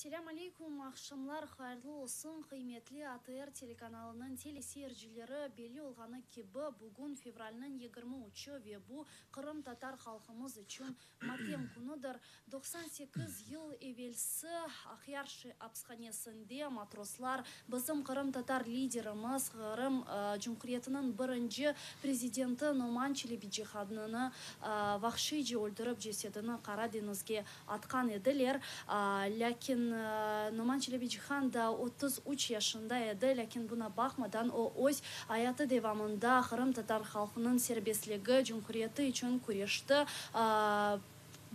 Selâm aleyküm, aqşamlar hayırlı olsun, qıymetli ATR telekanalınıñ teleseyircileri! Belli olğanı kibi, bugün fevralniñ 23-ü ve bu, qırımtatar halqımız içün matem künüdir. 98 yıl evelsi Aqyar apishanesinde matroslar bizim qırımtatar liderimiz, Qırım Cumhuriyetiniñ birinci prezidenti Noman Çelebicihannı vahşiyce öldürip, cesedini Qara deñizge atqan ediler. Lâkin Noman Çelebicihan da 33 yaşında edi, lâkin buna baqmadan o öz ayatı devamında qırımtatar halqınıñ serbestligi, cumhuriyeti içün küreşti,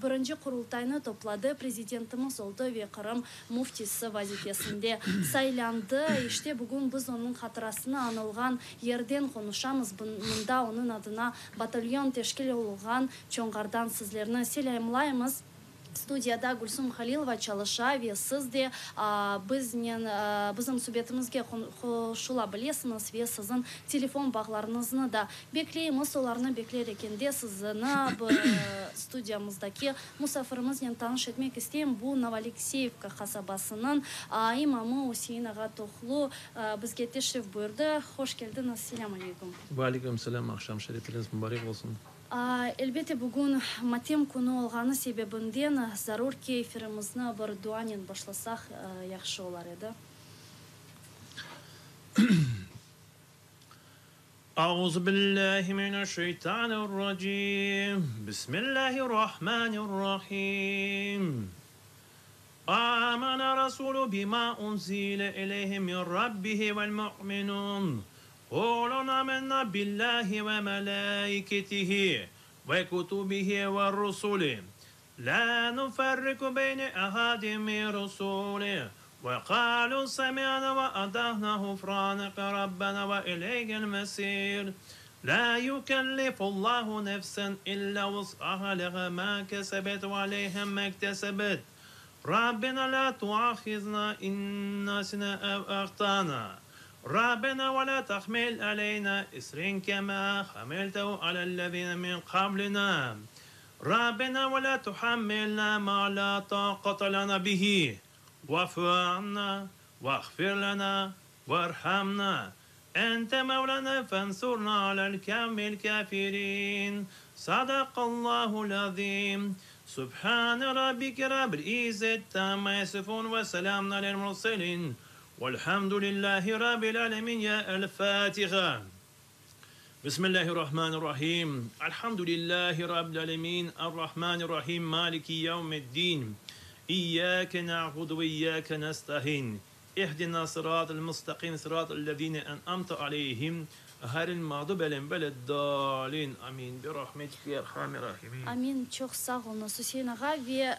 birinci Qurultaynı topladı, prezidentimiz oldı ve Qırım müftisi vazifesinde saylandı. İşte, bugün biz onıñ hatırasını añılğan yerden qonuşamız, mında onıñ adına batalyon teşkil olunğan Çonğardan sizlerni selâmlaymız. Studiyada Gülsum Halilova çalışa ve siz de biznen bizim subetimizge qoşula bilesiñiz ve siziñ telefon bağlarıñıznı da bekleymiz. Olarnı bekler ekende sizni studiyamızdaki musafirimiznen tanış etmek isteyim. Bu Novoalekseyevka qasabasınıñ imamı Üsein ağa Tohlu bizge teşrif buyurdı. Hoş keldiñiz. Selâm aleyküm. Ve aleyküm selâm. Aqşam şerifleriñiz mubarek olsun. Elbette, bugün matem künü olğanı sebebinden zarur ki, efirimizni bir duanen başlasaq yahşı olar edi. Auzu billahi mineşşeytanirracim. Bismillahirrahmanirrahim. Amene rasulu bima unzile ileyhi min rabbihi vel mu'minun. Kullun amenna billahi ve melaiketihi ve kutubihi ve rusuli. La nufarriku beyne ahadin min rusuli. Ve kalu semi'na ve ata'na gufraneke rabbena ve ileykel mesir. La yukellifullahu nefsen illa vus'aha leha ma kesebet ve aleyha mektesebet. Rabbena la tuahizna in nesina ev ahtana. Rabbena ve la tahmil aleyna isren kema hameltehu alellezine min qablina. Rabbena ve la tuhammilna ma la taqate lana bihi. Va'fu anna vağfir lana varhamna. Ente mevlana fensurna alel kavmil kafirin. Sadaqallahul azim. Subhane rabbike rabbil izzeti amma yasifun ve selamun alel murselin. Velhamdülillahi rabbil alemin. Ya el Fatiha. Bismillahirrahmanirrahim. Elhamdülillahi rabbil alemin. Errahmanirrahim. Maliki yevmiddin. İyyake na'budu ve iyyake nesta'in. İhdina sıratal mustaqim sıratal lezine en'amte aleyhim ğayril mağdubi aleyhim veleddalin. Amin. Bi rahmetike ya erhamer rahimin. Amin. Çoq sağ oluñız, Üsein ağa. Ve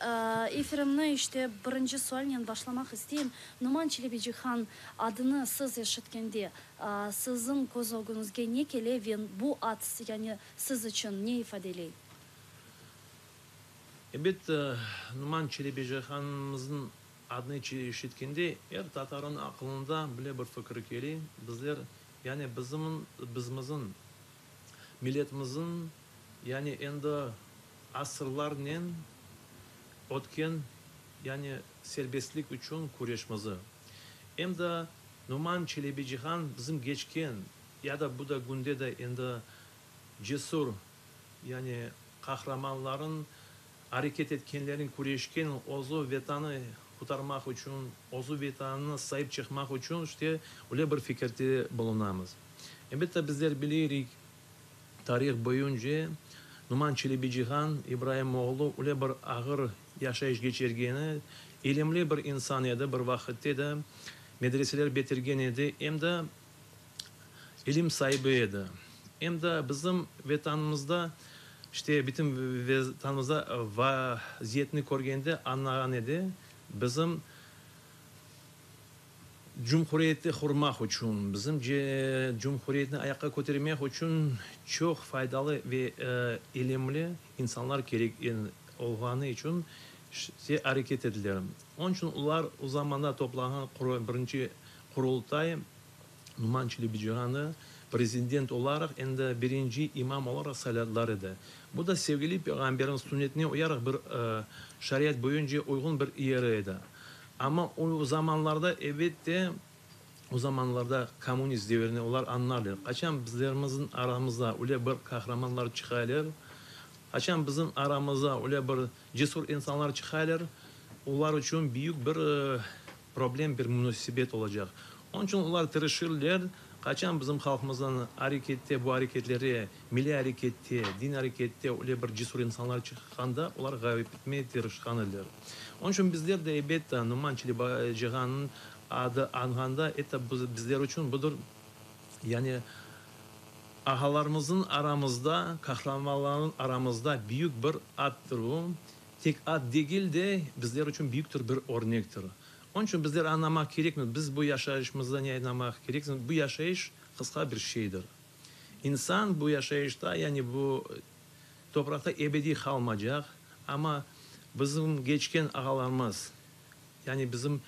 efirimni işte birinci sualnen başlamaq isteyim. Noman Çelebicihan adını siz eşitkende, siziñ köz ögüñizge ne kele ve bu ad, yani siz içün ne ifadeley? Ebet, Noman Çelebicihanımıznıñ Adını eşitkende er tatarnıñ aqılında bile bir fikir kele, bizler, yani bizim, bizimizin, milletimizin, yani endi asırlarnen ötken, yani serbestlik içün küreşimizi. Em de Noman Çelebicihan bizim keçken ya da bu da künde de endi cesur, yani qahramanların Areket etkenlerin küreşken özü Vetanı qutarmaq içün, özü Vetanına saip çıqmaq içün işte öyle bir fikirde bulunamız. Elbette bizler bileyrik, tarih boyunca Numan Çelebicihan İbraim oğlu öyle bir ağır yaşayış keçirgeni, ilimli bir insan edi, bir vaqıtte de medreseler bitirgen edi, em de ilim saibi edi. Em de bizim Vetanımızda, işte bütün Vetanımızda vaziyetni körgende añlağan edi, bizim cumhuriyetni qurmaq içün, bizim cumhuriyetni ayaqqa kötermek içün çoq faydalı ve ilimli insanlar kerek olğanı içün işte areket ediler. Onıñ içün olar o zamanda toplağan birinci Qurultay Numan Çelebicihanı prezident olaraq em de birinci imam olaraq sayladılar edi. Bu da sevgili Peyğamberniñ sünnetine uyaraq bir şariat boyunca uyğun bir yeri edi. Amma o zamanlarda, ebet de, o zamanlarda kommunist devirinde olar añlarlar, qaçan bizlerimizniñ aramızda öyle bir qahramanlar çıqaylar, qaçan bizim aramızda öyle bir cesur insanlar çıqaylar, olar içün büyük bir problem, bir munasebet olacaq. Onıñ içün olar tırışırlar, qaçan bizim halqımızdan arekette, bu areketlere, milliy arekette, din arekette öyle bir cesur insanlar çıqqanda, olar ğayıp etmege tırışqan ediler. Onıñ içün bizler de, elbette, Noman Çelebicihannıñ adı añğanda, etta bizler içün budır, yani ağalarımıznıñ aramızda, qahramanlarnıñ aramızda büyük bir addır o. Tek ad degil de, bizler içün büyüktir bir örnektir. Onıñ içün bizler añlamaq kerekmiz, biz bu yaşayışımızda ne añlamaq kerekmiz, bu yaşayış qısqa bir şeydir. İnsan bu yaşayışta, yani bu topraqta ebediy qalmacaq, amma bizim keçken ağalarımız, yani bizim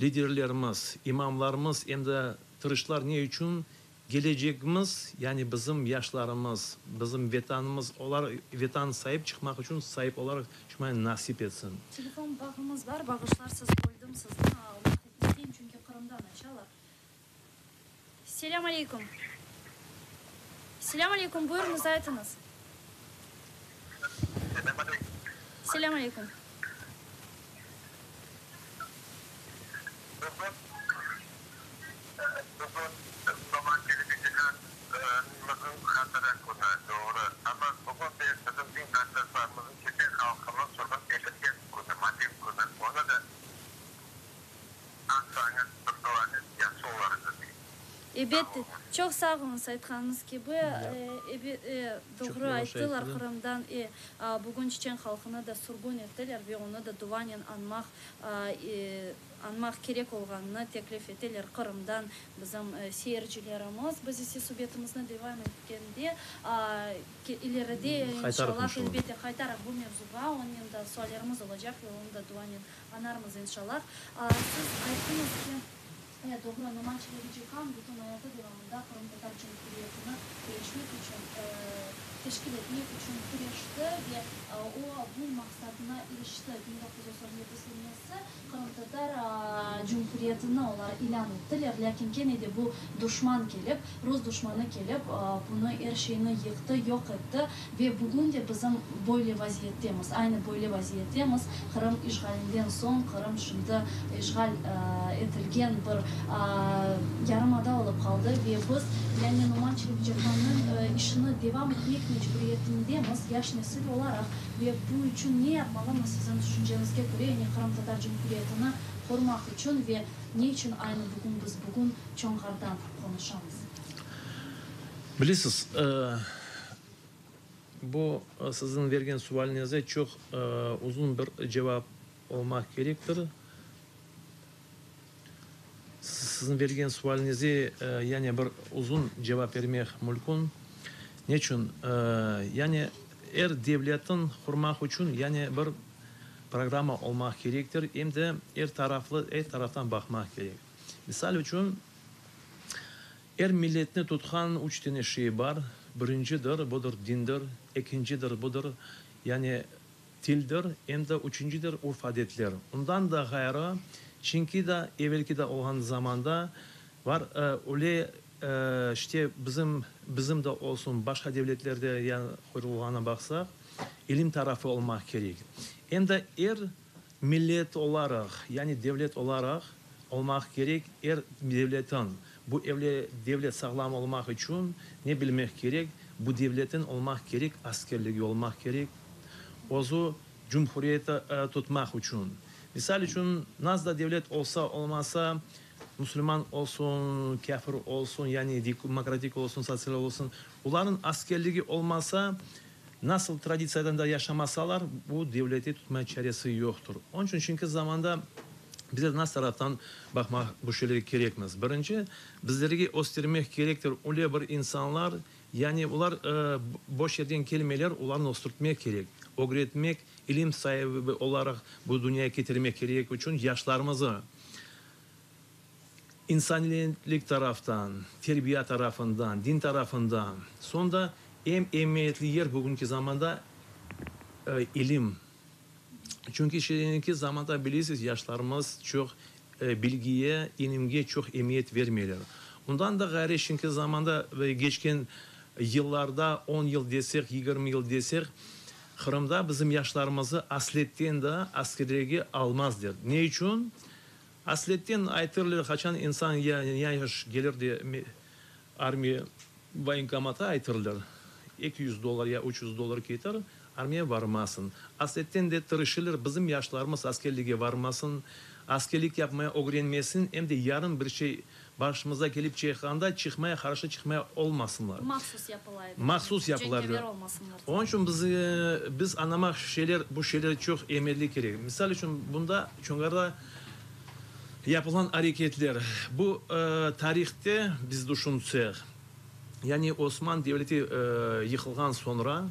liderlerimiz, imamlarımız em de tırıştılar ne içün? Kelecegimiz, yani bizim yaşlarımız, bizim Vetanımız, olar Vetan saip çıqmaq içün saip olaraq çıqmağa nasip etsin. Telefon bağımız bar, bağışlarsız böldim sizni, almaq isteyim, çünki Qırımdan açalar. Selâm aleyküm. Selâm aleyküm, buyurıñız, aytıñız. Selâm aleyküm. Selâm aleyküm. Bugün, bugün Noman Çelebicihannıñ hatıra künü, doğru. Amma bugün de bizim din qardaşlarımıznıñ çeçen halqınıñ sürgün etilgen künü, matem künü. Onı da añsañız, bir duañız yahşı olur edi, deyim. Ebet, çoq sağ oluñız, aytqanıñız kibi, doğru ayttılar, Qırımdan bugün çeçen halqını da sürgün ettiler ve onı da duanen añmaq añmaq kerek olğanını teklif eteler Qırımdan bizim seyircilerimiz. Biz ise subetimizni devam etkende, ileride, inşallah, elbette, qaytarıq bu mevzuğa, onen da suallerimiz olacaq ve onı da duanen añarmız, inşallah. Siz ayttıñız ki, E, doğru, Noman Çelebicihan bütün ayatı devamında Qırımtatar Cumhuriyetini küreşmek içün, teşkil etmek içün küreşti ve o, bu maqsadına irişti. 1917 senesi Qırımtatar Cumhuriyetini olar ilân ettiler, lâkin kene de bu duşman kelip, rus duşmanı kelip, bunı, er şeyni yıqtı, yoq etti ve bugün de bizim böyle vaziyettemiz, aynı böyle vaziyettemiz, Qırım işğalinden soñ, Qırım şimdi işğal etilgen bir yarımada olıp qaldı ve biz, yani Noman Çelebicihannıñ işini devam etmek mecburiyetindemiz, yaş nesil olaraq, ve bu içün ne yapmalımız, siziñ tüşünceñizge köre, yani Qırımtatar Cumhuriyetini qurmaq içün ve ne içün aynı bugün biz bugün Çonğardan qonuşamız? Bilesiz, Bu siziñ bergen sualiñize çoq uzun bir cevap olmaq kerektir. Siziñ bergen sualiñize yani bir uzun cevap bermek mülkün. Neçün? Yani er devletniñ qurmaq içün yani bir programma olmaq kerektir, em de er taraflı, er taraftan baqmaq kerek. Misal içün, Er milletni tutqan üç tane şey bar, birincidir, budır dindir, ekincidir, budır, yani tildir, em de üçüncidir, urf-adetler. Ondan da ğayrı, çünki da evelki de olğan zamanda var öyle, işte, bizim, bizim de olsun, başqa devletlerde yani qurulğanına baqsaq, ilim tarafı olmaq kerek. Em de er Millet olaraq, yani devlet olaraq olmaq kerek, er devletin, bu evle devlet sağlam olmaq içün ne bilmek kerek, bu devletin olmaq kerek askerligi olmaq kerek, özü cumhuriyeti tutmaq içün. Misal içün, nasıl da devlet olsa olmasa, musulman olsun, kâfir olsun, yani demokratik olsun, sotsial olsun, olarnıñ askerligi olmasa, Nasıl traditsiyadan da yaşamasalar, bu devleti tutmaya çaresi yoqtır. Onıñ içün şimdiki zamanda bizler nasıl taraftan baqmaq bu şeylerge kerekmiz? Birinci, bizlerge östermek kerektir öyle bir insanlar, yani olar boş yerden kelmeyler, olarnı östürtmek kerek, ögretmek, ilim saibi olaraq bu dünyaya ketirmek kerek içün yaşlarımızı. İnsaniyetlik taraftan, terbiya tarafından, din tarafından, soñ da eñ emiyetli yer bugünki zamanda ilim. Çünki şimdiki zamanda bilesiz, yaşlarımız çoq bilgiye, ilimge çoq emiyet vermeyler. Ondan da ğayrı şimdiki zamanda keçken yıllarda, on yıl desek, 20 yıl desek, Qırımda bizim yaşlarımızı asletten de askerlerge almazlar. Ne içün? Asletten aytırlar, qaçan insan yaş gelir de armiya voyenkomata aytırlar, 200 dollar ya 300 dollar ketir, armiya varmasın. Asletten de tırışırlar, bizim yaşlarımız askerlige varmasın, askerlik yapmaya ögrenmesin, em de yarın bir şey başımıza kelip çıqqanda çıqmaya, qarşı çıqmaya olmasınlar. Mahsus yapıla edi. Mahsus yapıla edi. Cenkâver olmasınlar. Onıñ içün biz, biz añlamaq şeyler, bu şeyler çoq emiyetli kerek. Misal içün, bunda Çonğarda yapılğan areketler, bu tarihte biz tüşünsek, yani Osman devleti yıqılğan soñra,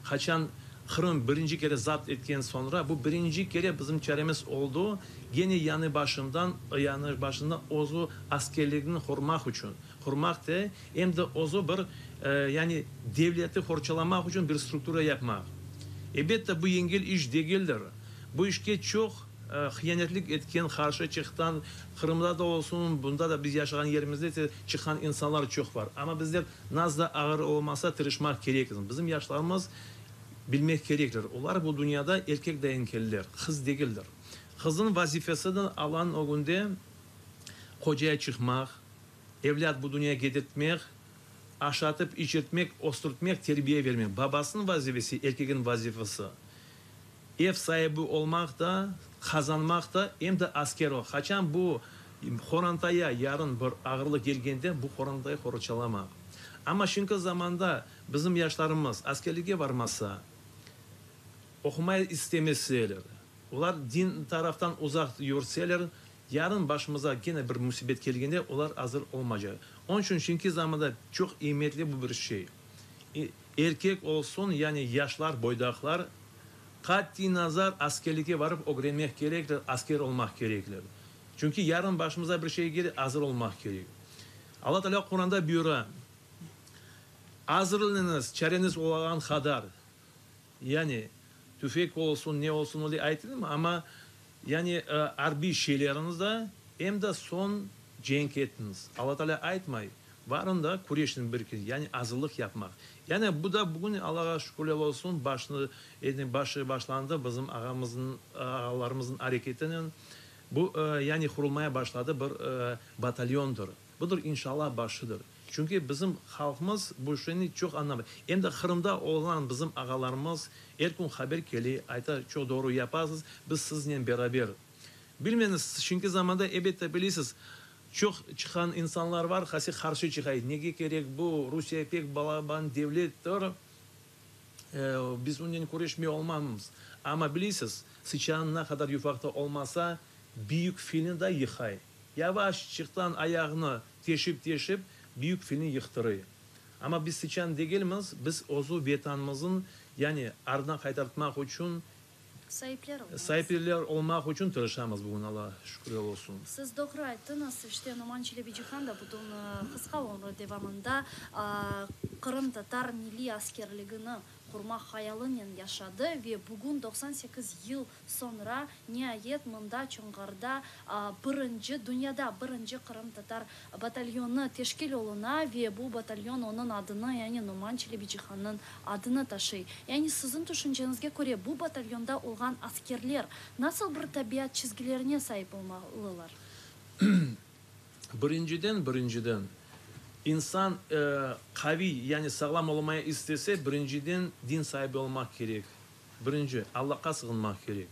qaçan Qırım birinci kere zapt etken soñra, bu birinci kere bizim çaremiz oldu, gene yañı başından, yañı başından özü askerligini qurmaq içün, qurmaq de, em de özü bir, yani devleti qorçalamaq içün bir struktura yapmaq. Elbette, bu yengil iş degildir. Bu işke çoq hıyanetlik etken, qarşı çıqtan, Qırımda da olsun, bunda da biz yaşağan yerimizde de çıqqan insanlar çoq bar. Amma bizler naz da ağır olmasa tırışmaq kerekmiz. Bizim yaşlarımız bilmek kerekler, olar bu dünyada erkek dayın keldiler, qız degildir. Qıznıñ vazifesi de Allanıñ ögünde qocaya çıqmaq, evlât bu dünyaya ketirtmek, aşatıp, içirtmek, östürtmek, terbiye bermek. Babasınıñ vazifesi, erkeginiñ vazifesi, ev saibi olmaq da, qazanmaq da, em de asker olmaq. Qaçan bu qorantaya yarın bir ağırlıq kelgende, bu qorantayı qorçalamaq. Amma şimdiki zamanda bizim yaşlarımız askerlikke varmasa, oqumay istemeseler, olar din taraftan uzaq yürseler, yarın başımıza kene bir musibet kelgende olar azır olmaycaq. Onıñ içün şimdiki zamanda çoq emiyetli bu bir şey. Erkek olsun, yani yaşlar, boydaqlar qatiy nazar askerlikke varıp ögrenmek kerekler, asker olmaq kerekler. Çünki yarın başımıza bir şey kele, azır olmaq kerek. Alla Taalâ Quranda buyura, Azırlanıñız, çareñiz olğan qadar. Yani, tüfek olsun, ne olsun, öyle aytılmay, amma, yani, arbiy şeyleriñiz da, em de soñ cenk ettiñiz. Alla Taalâ aytmay, varıñ da küreşiñ bir kün, yani azırlıq yapmaq. Yani, bu da bugün, Allağa şükürler olsun, başını, yani, başı başlandı bizim ağamıznıñ, ağalarımıznıñ areketinen. Bu, yani, qurulmaya başladı bir batalyondır. Budır, inşallah, başıdır. Çünki bizim halqımız bu şeyni çoq añlamay. Em de Qırımda olğan bizim ağalarımız er kün haber kele, ayta, çoq doğru yapasız, biz siznen beraber. Bilmeñiz, şimdiki zamanda, elbette, bilesiz, çoq çıqqan insanlar var, hase qarşı çıqa, nege kerek bu, Rusiye pek balaban devlettir, biz onen küreşmey olmamız. Amma bilesiz, sıçan ne qadar yufaqta olmasa, büyük filni da yıqay. Yavaşçıqtan ayağını teşip-teşip büyük filni yıqtırıy. Amma biz sıçan degilmiz, biz özü Vetanımızın, yani ardına qaytartmaq içün, Saipler olmamız. Saipler olmaq içün tırışamız bugün, Alla şükürler olsun. Siz doğru ayttıñız, işte Noman Çelebicihan da bütün qısqa ömrü devamında qırımtatar milliy askerligini qurmaq hayalınen yaşadı ve bugün 98 yıl soñra niayet mında Çonğarda birinci, dünyada birinci qırımtatar batalyonı teşkil oluna ve bu batalyon onıñ adını, yani Noman Çelebicihannıñ adını taşıy. Yani siziñ tüşünceñizge köre bu batalyonda olğan askerler nasıl bir tabiat çizgilerine saip olmalılar? Birinciden, birinciden, insan qaviy, yani sağlam olmaya istese, birinciden din saibi olmaq kerek. Birinci, Allahqa sığınmaq kerek.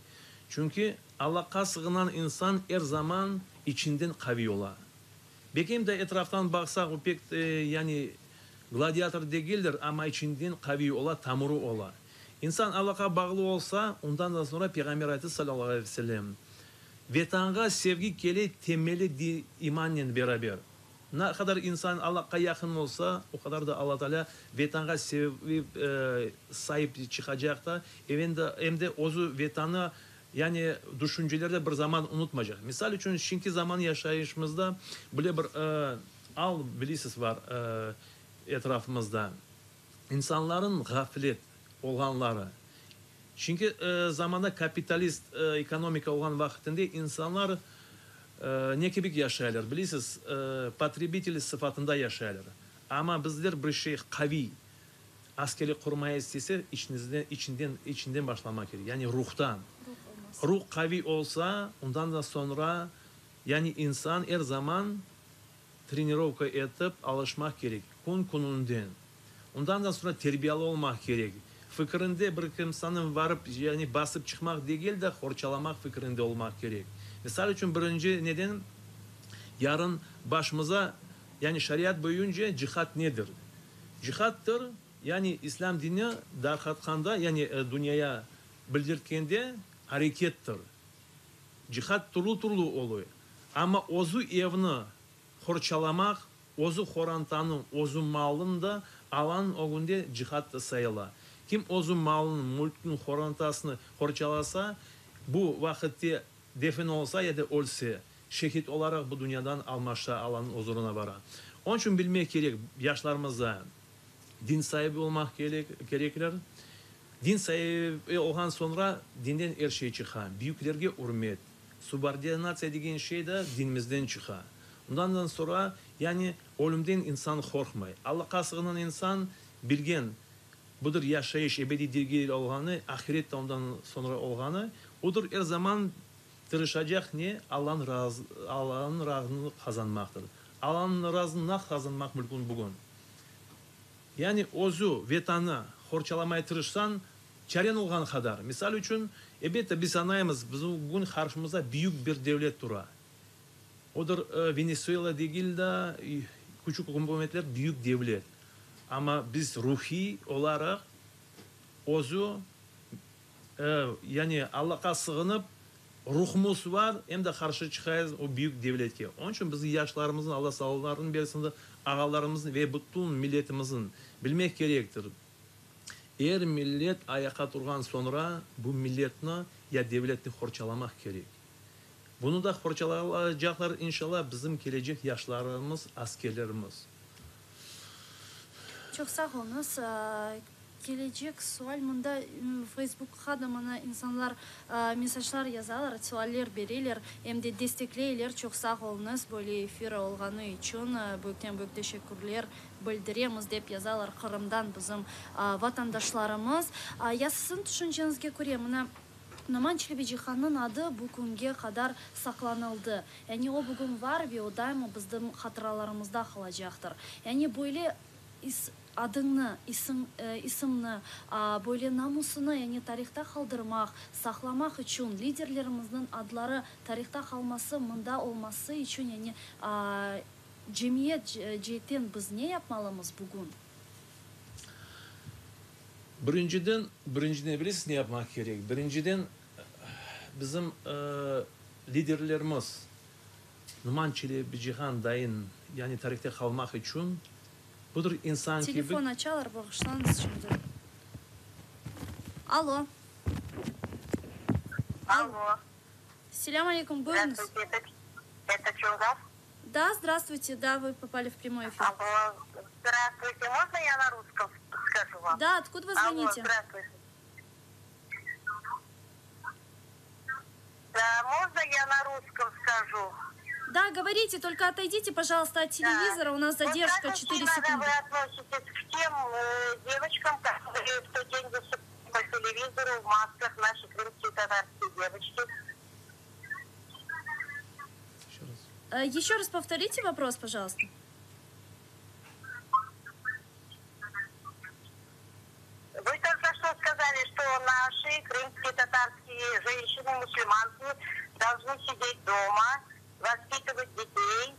Çünki Allahqa sığınan insan er zaman içinden qaviy ola. Belki de etraftan baqsaq, o pek, yani gladiator degildir, amma içinden qaviy ola, tamırı ola. İnsan Allahqa bağlı olsa, ondan da soñra Peyğamber ayttı, salâllahu aleyhi ve sellem, Vetanğa sevgi kele temeli din, imannen beraber. Ne qadar insan Allahqa yaqın olsa, o qadar da Alla Taalâ Vetanğa sevip saip çıqacaq da, em de özü Vetanı, yani düşüncelerde bir zaman unutmaycaq. Misal içün, şimdiki zaman yaşayışımızda böyle bir al, bilesiz, bar etrafımızda. İnsanların ğaflet olğanları. Çünki zamanda kapitalist ekonomika olğan vaqıtında insanlar ne kibik yaşaylar, bilesiz, potrebitel sıfatında yaşaylar. Amma bizler bir şey qaviy askerlik qurmaya istese, içinizden, içinden, içinden başlamaq kerek, yani ruhtan. Ruh qaviy olsa, ondan da soñra, yani insan er zaman trenirovka etip alışmaq kerek, kün kününden. Ondan da soñra terbiyalı olmaq kerek. Fikirinde bir kimseni varıp, yani basıp çıqmaq degil de, qorçalamaq fikirinde olmaq kerek. Misal içün, birinci neden, yarın başımıza, yani şariat boyunca cihat nedir? Cihattır, yani İslâm dini darqatqanda, yani dünyaya bildirtkende arekettir. Cihat turlu-turlu oluy. Amma özü evni qorçalamaq, özü qorantanıñ, özü malnıñ da Allanıñ ögünde cihat sayıla. Kim özü malnıñ, mülkniñ, qorantasını qorçalasa, bu vaqıtte defin olsa ya da ölse, şehit olaraq bu dünyadan almaşa, Allanıñ uzurına bara. Onıñ içün bilmek kerek, yaşlarımıza din saibi olmaq kerekler. Din saibi olğan soñra dinden er şey çıqa, büyüklerge ürmet, subordinatsiya degen şey da dinimizden çıqa. Ondan soñra, yani ölümden insan qorqmay. Allahqa sığınan insan bilgen, budır yaşayış ebediy degil olğanı, ahiret de ondan soñra olğanı, odır er zaman tırışacaq ne? Allanıñ razılığını qazanmaqtır. Allanıñ razılığını nasıl qazanmaq mümkün bugün? Yani özü Vetanı qorçalamaya tırışsañ, çareñ olğanı qadar. Misal içün, elbette, biz añlaymız, bizim bugün qarşımızda büyük bir devlet tura. Odır Venesuela degil de, küçük ükümetler, büyük devlet. Amma biz ruhiy olaraq özü, yani Allahqa sığınıp, ruhumız bar, em de qarşı çıqayız o büyük devletke. Onıñ içün bizim yaşlarımıznıñ, Allah sağlıqlarını bersin, ağalarımıznıñ ve bütün milletimizniñ bilmek kerektir, er millet ayaqqa turğan soñra bu milletni ya devletni qorçalamaq kerek. Bunı da qorçalaycaqlar, inşallah, bizim kelecek yaşlarımız, askerlerimiz. Çoq sağ oluñız. Kelecek sual mında Facebookqa da maña insanlar mesajlar yazalar, sualler bereler, em de destekleyler. Çoq sağ oluñız, böyle efir olğanı içün büyükten-büyük teşekkürler bildiremiz, dep yazalar Qırımdan bizim vatandaşlarımız. Ya siziñ tüşünceñizge köre, mına Noman Çelebicihannıñ adı bu künge qadar saqlanıldı. Yani o bugün var ve o daima bizim hatıralarımızda qalacaqtır. Yani böyle is adıñnı, isiñ, isimni, böyle namusını, yani tarihta qaldırmaq, saqlamaq içün, liderlerimizniñ adları tarihta qalması, mında olması içün, yani cemiyet ceetten biz ne yapmalımız bugün? Birinciden, birinciden bilesiz ne yapmaq kerek? Birinciden, bizim liderlerimiz Numan Çelebicihan dayın, yani tarihte qalmaq içün, budır insan kibi. Telefon açalar, bağışlañız şimdi. Alo. Alo. Selâm aleyküm, buyurıñız. Здравствуйте, это Çulgaz? Да, здравствуйте, да, вы попали в прямой эфир. Алло, здравствуйте, можно я на русском скажу вам? Да, откуда вы звоните? Алло, здравствуйте. Да, можно я на русском скажу? Да, говорите, только отойдите, пожалуйста, от телевизора, у нас задержка вот 4 секунды. вы относитесь к тем э, девочкам, которые в тот день выступали по телевизору в масках, наши крымские татарские девочки? Еще раз. Э, Еще раз повторите вопрос, пожалуйста. Вы только что сказали, что наши крымские татарские женщины, мусульманки, должны сидеть дома, воспитывать детей.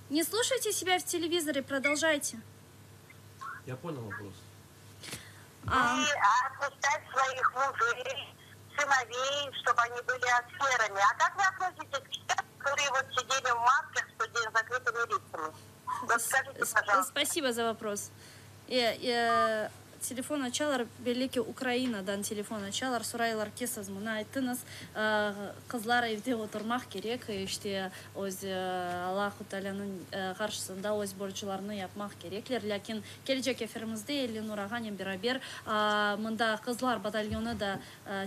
Не слушайте себя в телевизоре, продолжайте. Я понял вопрос. А, И отпускать своих мужей, сыновей, чтобы они были асферами. А как вы относитесь к тем, которые вот сидели в масках в суде с закрытыми лицами? Вот скажите, пожалуйста. Спасибо за вопрос. Э, э, Telefon açalar, belli ki, Ukrainadan telefon açalar, soraylar ki, siz mına ayttıñız, qızlar evde oturmaq kerek, işte, öz Allahu Taalânıñ qarşısında öz borclarını yapmaq kerekler. Lâkin kelecek efirimizde Elnur ağanen beraber mında qızlar batalyonı da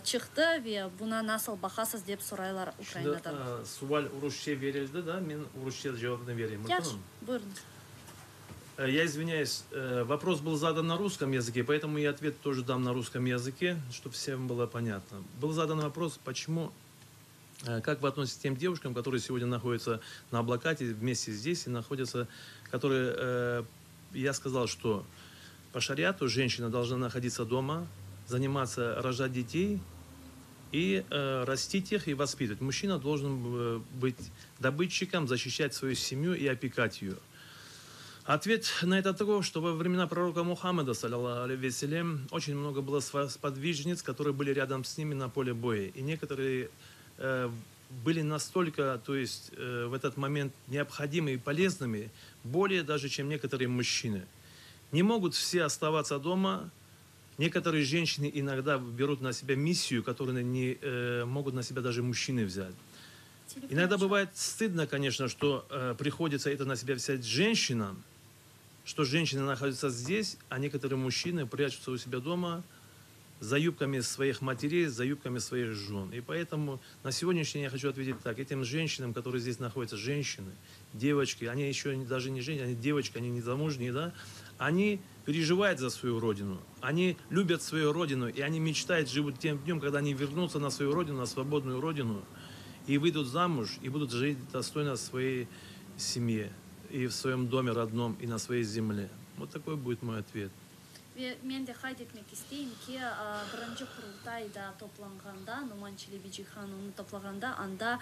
çıqtı ve buna nasıl baqasız dep soraylar Ukrainadan. Şimdi sual rusça verildi da, men rusça cevabını bereyim, mümkünmi? Yahşı, buyurıñız. Я извиняюсь, вопрос был задан на русском языке, поэтому я ответ тоже дам на русском языке, чтобы всем было понятно. Был задан вопрос, почему, как вы относитесь к тем девушкам, которые сегодня находятся на Блокаде вместе здесь и находятся, которые, я сказал, что по шариату женщина должна находиться дома, заниматься, рожать детей и растить их и воспитывать. Мужчина должен быть добытчиком, защищать свою семью и опекать ее. Ответ на это таков, что во времена пророка Мухаммеда, саллаллаху алейхи вассалям, очень много было сподвижниц, которые были рядом с ними на поле боя. И некоторые были настолько, то есть в этот момент необходимы и полезными, более даже, чем некоторые мужчины. Не могут все оставаться дома. Некоторые женщины иногда берут на себя миссию, которую не могут на себя даже мужчины взять. Телефон Иногда еще. бывает стыдно, конечно, что приходится это на себя взять женщинам, что женщины находятся здесь, а некоторые мужчины прячутся у себя дома за юбками своих матерей, за юбками своих жен. И поэтому на сегодняшний день я хочу ответить так. Этим женщинам, которые здесь находятся, женщины, девочки, они еще даже не женщины, они девочки, они не замужние, да, они переживают за свою родину, они любят свою родину, и они мечтают, живут тем днем, когда они вернутся на свою родину, на свободную родину, и выйдут замуж, и будут жить достойно в своей семье, и в своем доме родном, и на своей земле. Вот такой будет мой ответ. Ve men de qayd etmek isteyim ki, birinci Qurultay da toplanğanda, Noman Çelebicihan onı toplağanda, anda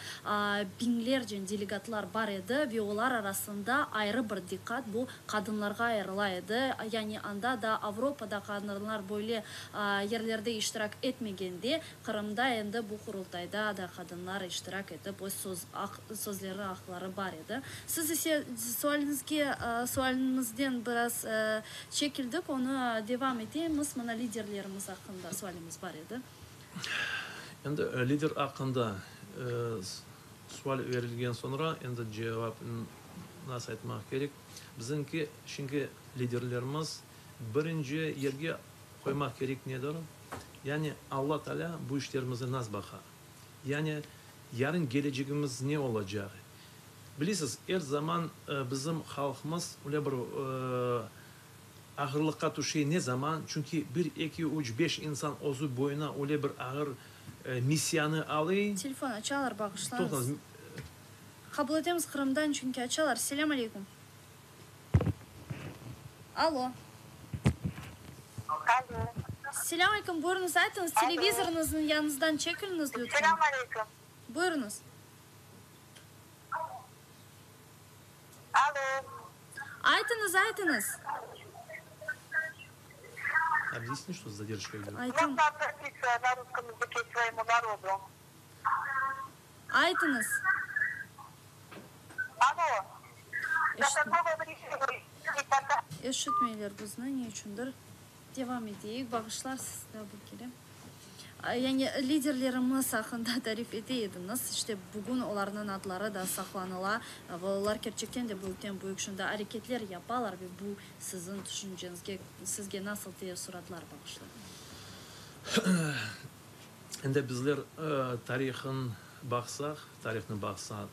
biñlerce delegatlar bar edi ve olar arasında ayrı bir diqqat bu qadınlarğa ayırıla edi. Yani anda da Avropada qadınlar böyle yerlerde iştirak etmegende, Qırımda endi bu Qurultayda da qadınlar iştirak etip, öz söz aq sözleri aqları bar edi. Siz ise sualiñizge sualimizden biraz çekildik, onı devam etemiz. Mına liderlerimiz aqqında sualimiz bar edi. Endi lider aqqında sual verilgen soñra, endi cevap nasıl aytmaq kerek, bizimki çünki liderlerimiz birinci yerge qoymaq kerek nedir? Yani Alla Taalâ bu işlerimize nas baqa. Yani yarın kelecegimiz ne olacaq? Bilesiz, er zaman bizim halqımız öyle bir ağırlıqqa tüşe ne zaman? Çünki bir, eki, üç, beş insan özü boyuna öyle bir ağır missiyanı alıy. Telefon açalar, bağışlañız. Toqtañız. Qabul etemiz Qırımdan, çünki açalar. Selâm aleyküm. Alo. Alo. Selâm aleyküm, buyurıñız, aytıñız, televizorıñıznıñ yanıñızdan çekiliñiz, lütfen. Selâm aleyküm. Buyurıñız. Alo. Aytıñız, aytıñız. Объясни, что задержка идет. Aytım. Можно обратиться на русском языке к своему народу? Aytıñız. Alo. До какого времени Eşitmeyler bizni, ne içündir. Devam eteyik, bağışlarsız da bir kere. Yani liderlerimiz aqqında tarif ete ediñiz, işte bugün olarnıñ adları da saqlanıla ve olar kerçekten de büyükten büyük şunda areketler yapalar ve bu siziñ tüşünceñizge, sizge nasıl teessuratlar bağışlay? Endi bizler tarihın baqsaq, tarihnı baqsaq,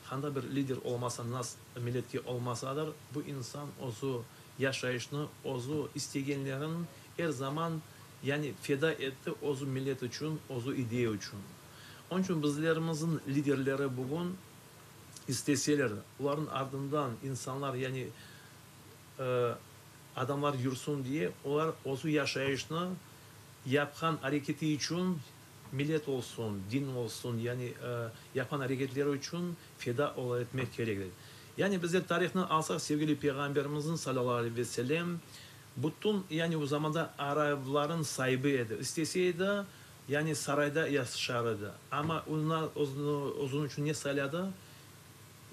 qanday bir lider olmasa, nas milletke olmasadır, bu insan özü yaşayışnı, özü istegenlerin er zaman, yani feda etti özü millet içün, özü ideya içün. Onıñ içün bizlerimizin liderleri bugün isteseler, olarnıñ ardından insanlar, yani adamlar yürsin diye, olar özü yaşayışnı yapqan areketi içün, millet olsun, din olsun, yani yapqan areketleri içün feda ola etmek kerekler. Yani bizler tarihnı alsaq, sevgili Peyğamberimizniñ, salâllahu aleyhi ve sellem, bütün, yani o zamanda arablarnıñ saibi edi. İstese edi, yani sarayda yaşar edi. Amma özüniñ içün ne sayladı?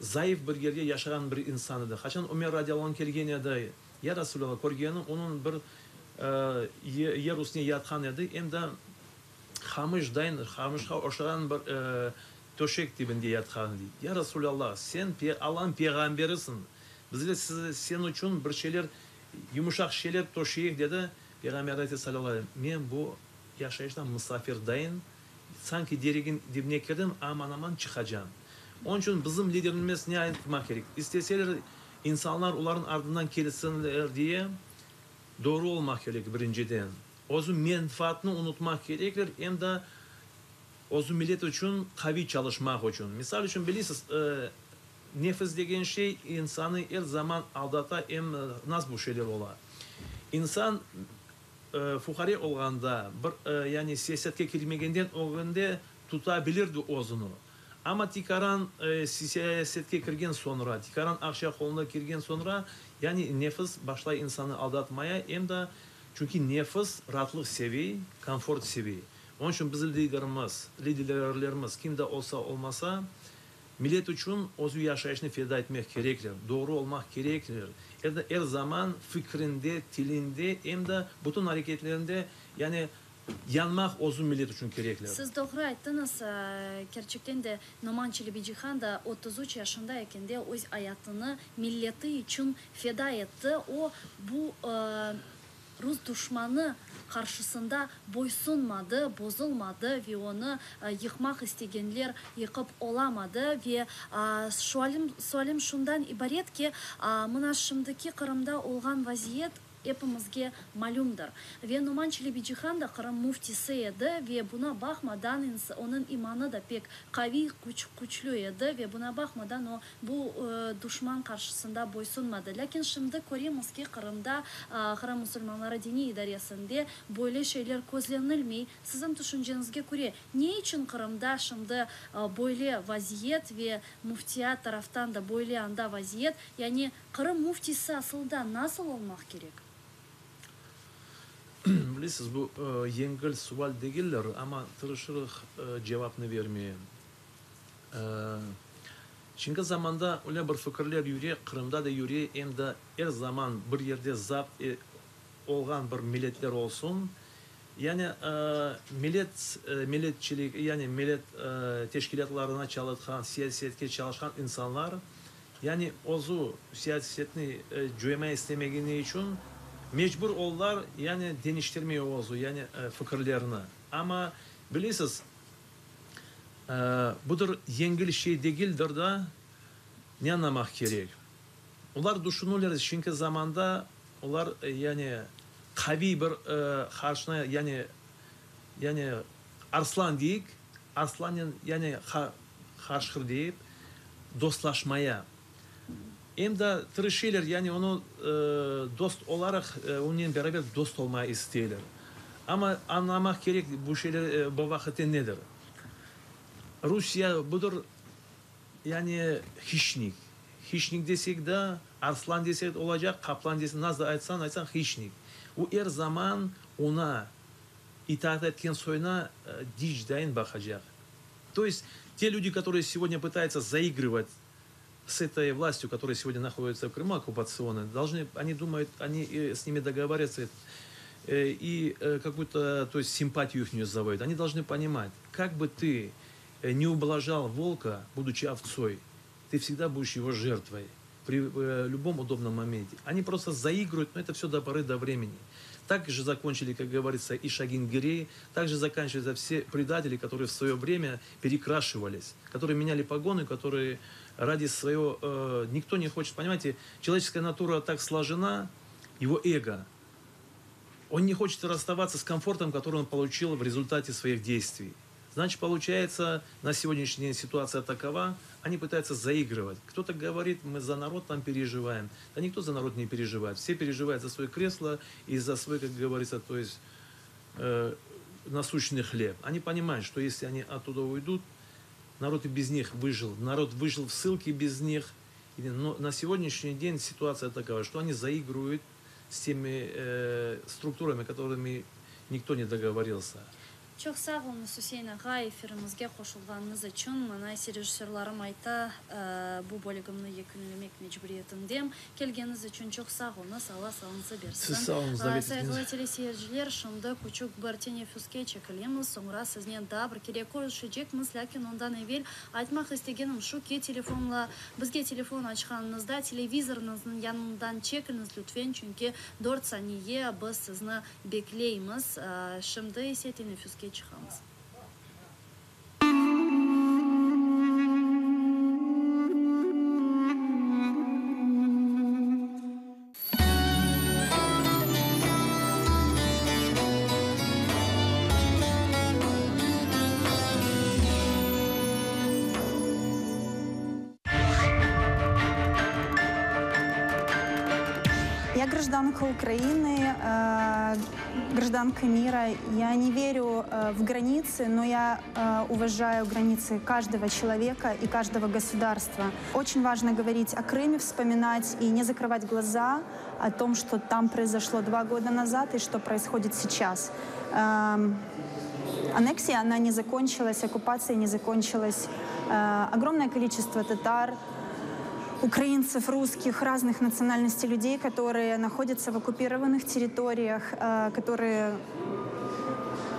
Zayıf bir yerde yaşağan bir insan edi. Qaçan Ömer radiyallahu anh kelgen edi, Ya Resulallah, körgenim, onıñ bir. Yer üstüne yatqan edi, em de qamış dayın, qamışqa oşağan bir töşek tibinde yatqan edi. Ya Resulallah, sen Allanıñ peyğamberisiñ, bizler sen içün bir şeyler, yumuşaq şeyler töşeyik, dedi. Peyğamber ayttı, salâllahu aleyhi, Men bu yaşayışta musafir dayın, sanki deregin dibine kirdim, aman-aman çıqacam. Onıñ içün bizim liderimiz ne aytmaq kerek? İsteseler, insanlar olarnıñ ardından kelsinler diye, Doğru olmaq kerek, birinciden. Özü menfaatnı unutmaq kerekler, em de özü millet içün qaviy çalışmaq içün. Misal içün, bilesiz, nefis degen şey insanı er zaman aldata, em nasıl bu şeyler ola. İnsan fuqare olğanda, bir, yani siyasetke kirmegenden ögünde tuta bilirdi özüni. Amma tikaran siyasetke kirgen soñra, tikaran aqça qoluna kirgen soñra, yani nefis başlay insanı aldatmaya, em de çünki nefis raatlıq sevey, komfort sevey. Onıñ içün bizim liderimiz, liderlerimiz kim de olsa olmasa, millet içün özü yaşayışını feda etmek kerekler, doğru olmaq kerekler, em de er zaman fikrinde, tilinde, em de bütün areketlerinde, yani Yanmaq özü millet içün kerekler. Siz doğru ayttıñız, kerçekten de Noman Çelebicihan da 33 yaşında ekende öz ayatını milleti içün feda etti. O, bu rus duşmanı qarşısında boysunmadı, bozulmadı ve onı yıqmaq istegenler yıqıp olamadı. Ve sualim, sualim şundan ibaret ki, mına şimdiki Qırımda olğan vaziyet, epimizge malümdir. Ve Noman Çelebicihan da Qırım müftisi edi ve buna baqmadan onıñ imanı da pek qaviy, küçlü edi ve buna baqmadan o bu duşman qarşısında boysunmadı. Lâkin şimdi köremiz ki, Qırımda, Qırım musulmanları diniy idaresinde böyle şeyler közlenilmey. Siziñ tüşünceñizge köre, ne içün Qırımda şimdi böyle vaziyet ve müftiyat taraftan da böyle anda vaziyet, yani Qırım müftisi asılda nasıl olmaq kerek? Bilesiz, bu yengil sual degildir, amma tırışırıq cevapnı vermeye. Şimdiki zamanda öyle bir fikirler yüre, Qırımda da yüre, em de er zaman bir yerde zapt olğan bir milletler olsun, yani millet, milletçilik, yani millet teşkilâtlarına çalışqan, siyasetke çalışqan insanlar, Yani özü siyasetni coymay istemegeni içün mecbur oldılar, yani deñiştirmey özü, yani fikirlerini. Amma bilesiz, budır yengil şey degildir da, ne añlamaq kerek? Olar düşünürler, şimdiki zamanda olar yani qaviy bir qarşına, yani, yani arslan deyik, arslannen yani Qarşqır deyip, dostlaşmaya, em de tırışıylar, yani onı dost olaraq, onen beraber dost olmaya isteyler. Amma añlamaq kerek, bu şeyler bu vaqıtte nedir? Rusiye budır, yani hişnik. Hişnik desek de, arslan desek de olacaq, qaplan desek, nasıl aytsañ, aytsañ, hişnik. O er zaman oña itaat etken soyuna diş dayın baqacaq. То есть те люди, которые сегодня пытаются заигрывать с этой властью, которая сегодня находится в Крыму, оккупационной, должны, они думают, они с ними договариваются и какую-то, то есть симпатию их заводят. Они должны понимать, как бы ты не ублажал волка, будучи овцой, ты всегда будешь его жертвой при любом удобном моменте. Они просто заигрывают, но это все до поры до времени. Так же закончили, как говорится, и Шагин-Гирей, так же заканчиваются все предатели, которые в свое время перекрашивались, которые меняли погоны, которые ради своего... Никто не хочет, понимаете, человеческая натура так сложена, его эго. Он не хочет расставаться с комфортом, который он получил в результате своих действий. Значит, получается, на сегодняшний день ситуация такова, они пытаются заигрывать. Кто-то говорит, мы за народ там переживаем. Да никто за народ не переживает. Все переживают за свое кресло и за свой, как говорится, то есть насущный хлеб. Они понимают, что если они оттуда уйдут, народ и без них выжил. Народ выжил в ссылке без них. Но на сегодняшний день ситуация такова, что они заигрывают с теми структурами, которыми никто не договорился. Çoq sağ oluñız, Üsein ağa, efirimizge qoşulğanıñız içün. Maña ise rejissörlarım ayta, bu bölügimni yekünlemek mecburiyetindem. Kelgeniñiz içün çoq sağ oluñız, Alla sağlıñızı bersin. Siz sağ oluñız, davet Sayğılı ettiñiz. teleseyirciler, şimdi küçük bir teneffüske çekilemiz, soñra siznen daa bir kere körüşecekmiz, lâkin ondan evel aytmaq istegenim şu ki, telefonla bizge telefon açqanıñızda televizorıñıznıñ yanından çekiniz lütfen, çünki dört saniye biz sizni Bekleymiz. Şimdi ise teneffüske çıqamız. Я гражданка Украины, э, гражданка мира. Я не верю э, в границы, но я э, уважаю границы каждого человека и каждого государства. Очень важно говорить о Крыме, вспоминать и не закрывать глаза о том, что там произошло два года назад и что происходит сейчас. Эм, аннексия, она не закончилась, оккупация не закончилась. Э, огромное количество татар, украинцев, русских, разных национальностей людей, которые находятся в оккупированных территориях, э, которые,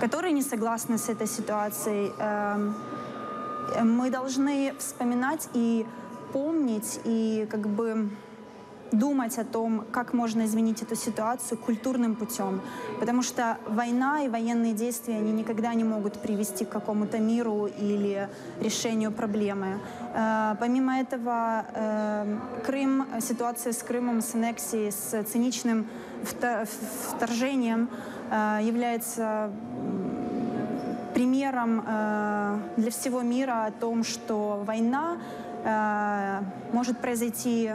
которые не согласны с этой ситуацией. Эм, мы должны вспоминать и помнить, и как бы думать о том, как можно изменить эту ситуацию культурным путем. Потому что война и военные действия, они никогда не могут привести к какому-то миру или решению проблемы. Э, помимо этого, э, Крым, ситуация с Крымом, с аннексией, с циничным вторжением э, является примером для всего мира о том, что война может произойти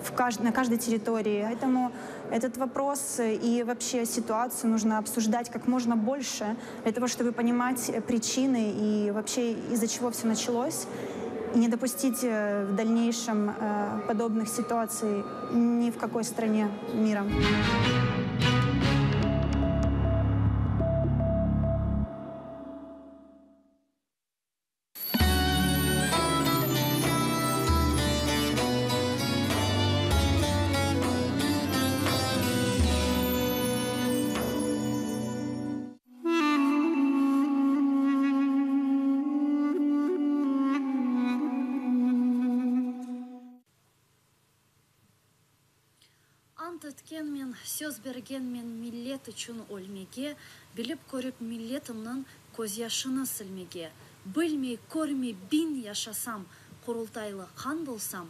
в кажд... на каждой территории. Поэтому этот вопрос и вообще ситуацию нужно обсуждать как можно больше, для того, чтобы понимать причины и вообще из-за чего все началось, и не допустить э, в дальнейшем э, подобных ситуаций ни в какой стране мира. Ant etkenmen, söz bergenmen millet içün ölmege, Bilip-körip milletimniñ közyaşını silmege. Bilmey, körmey biñ yaşasam, Qurultaylı han bolsam,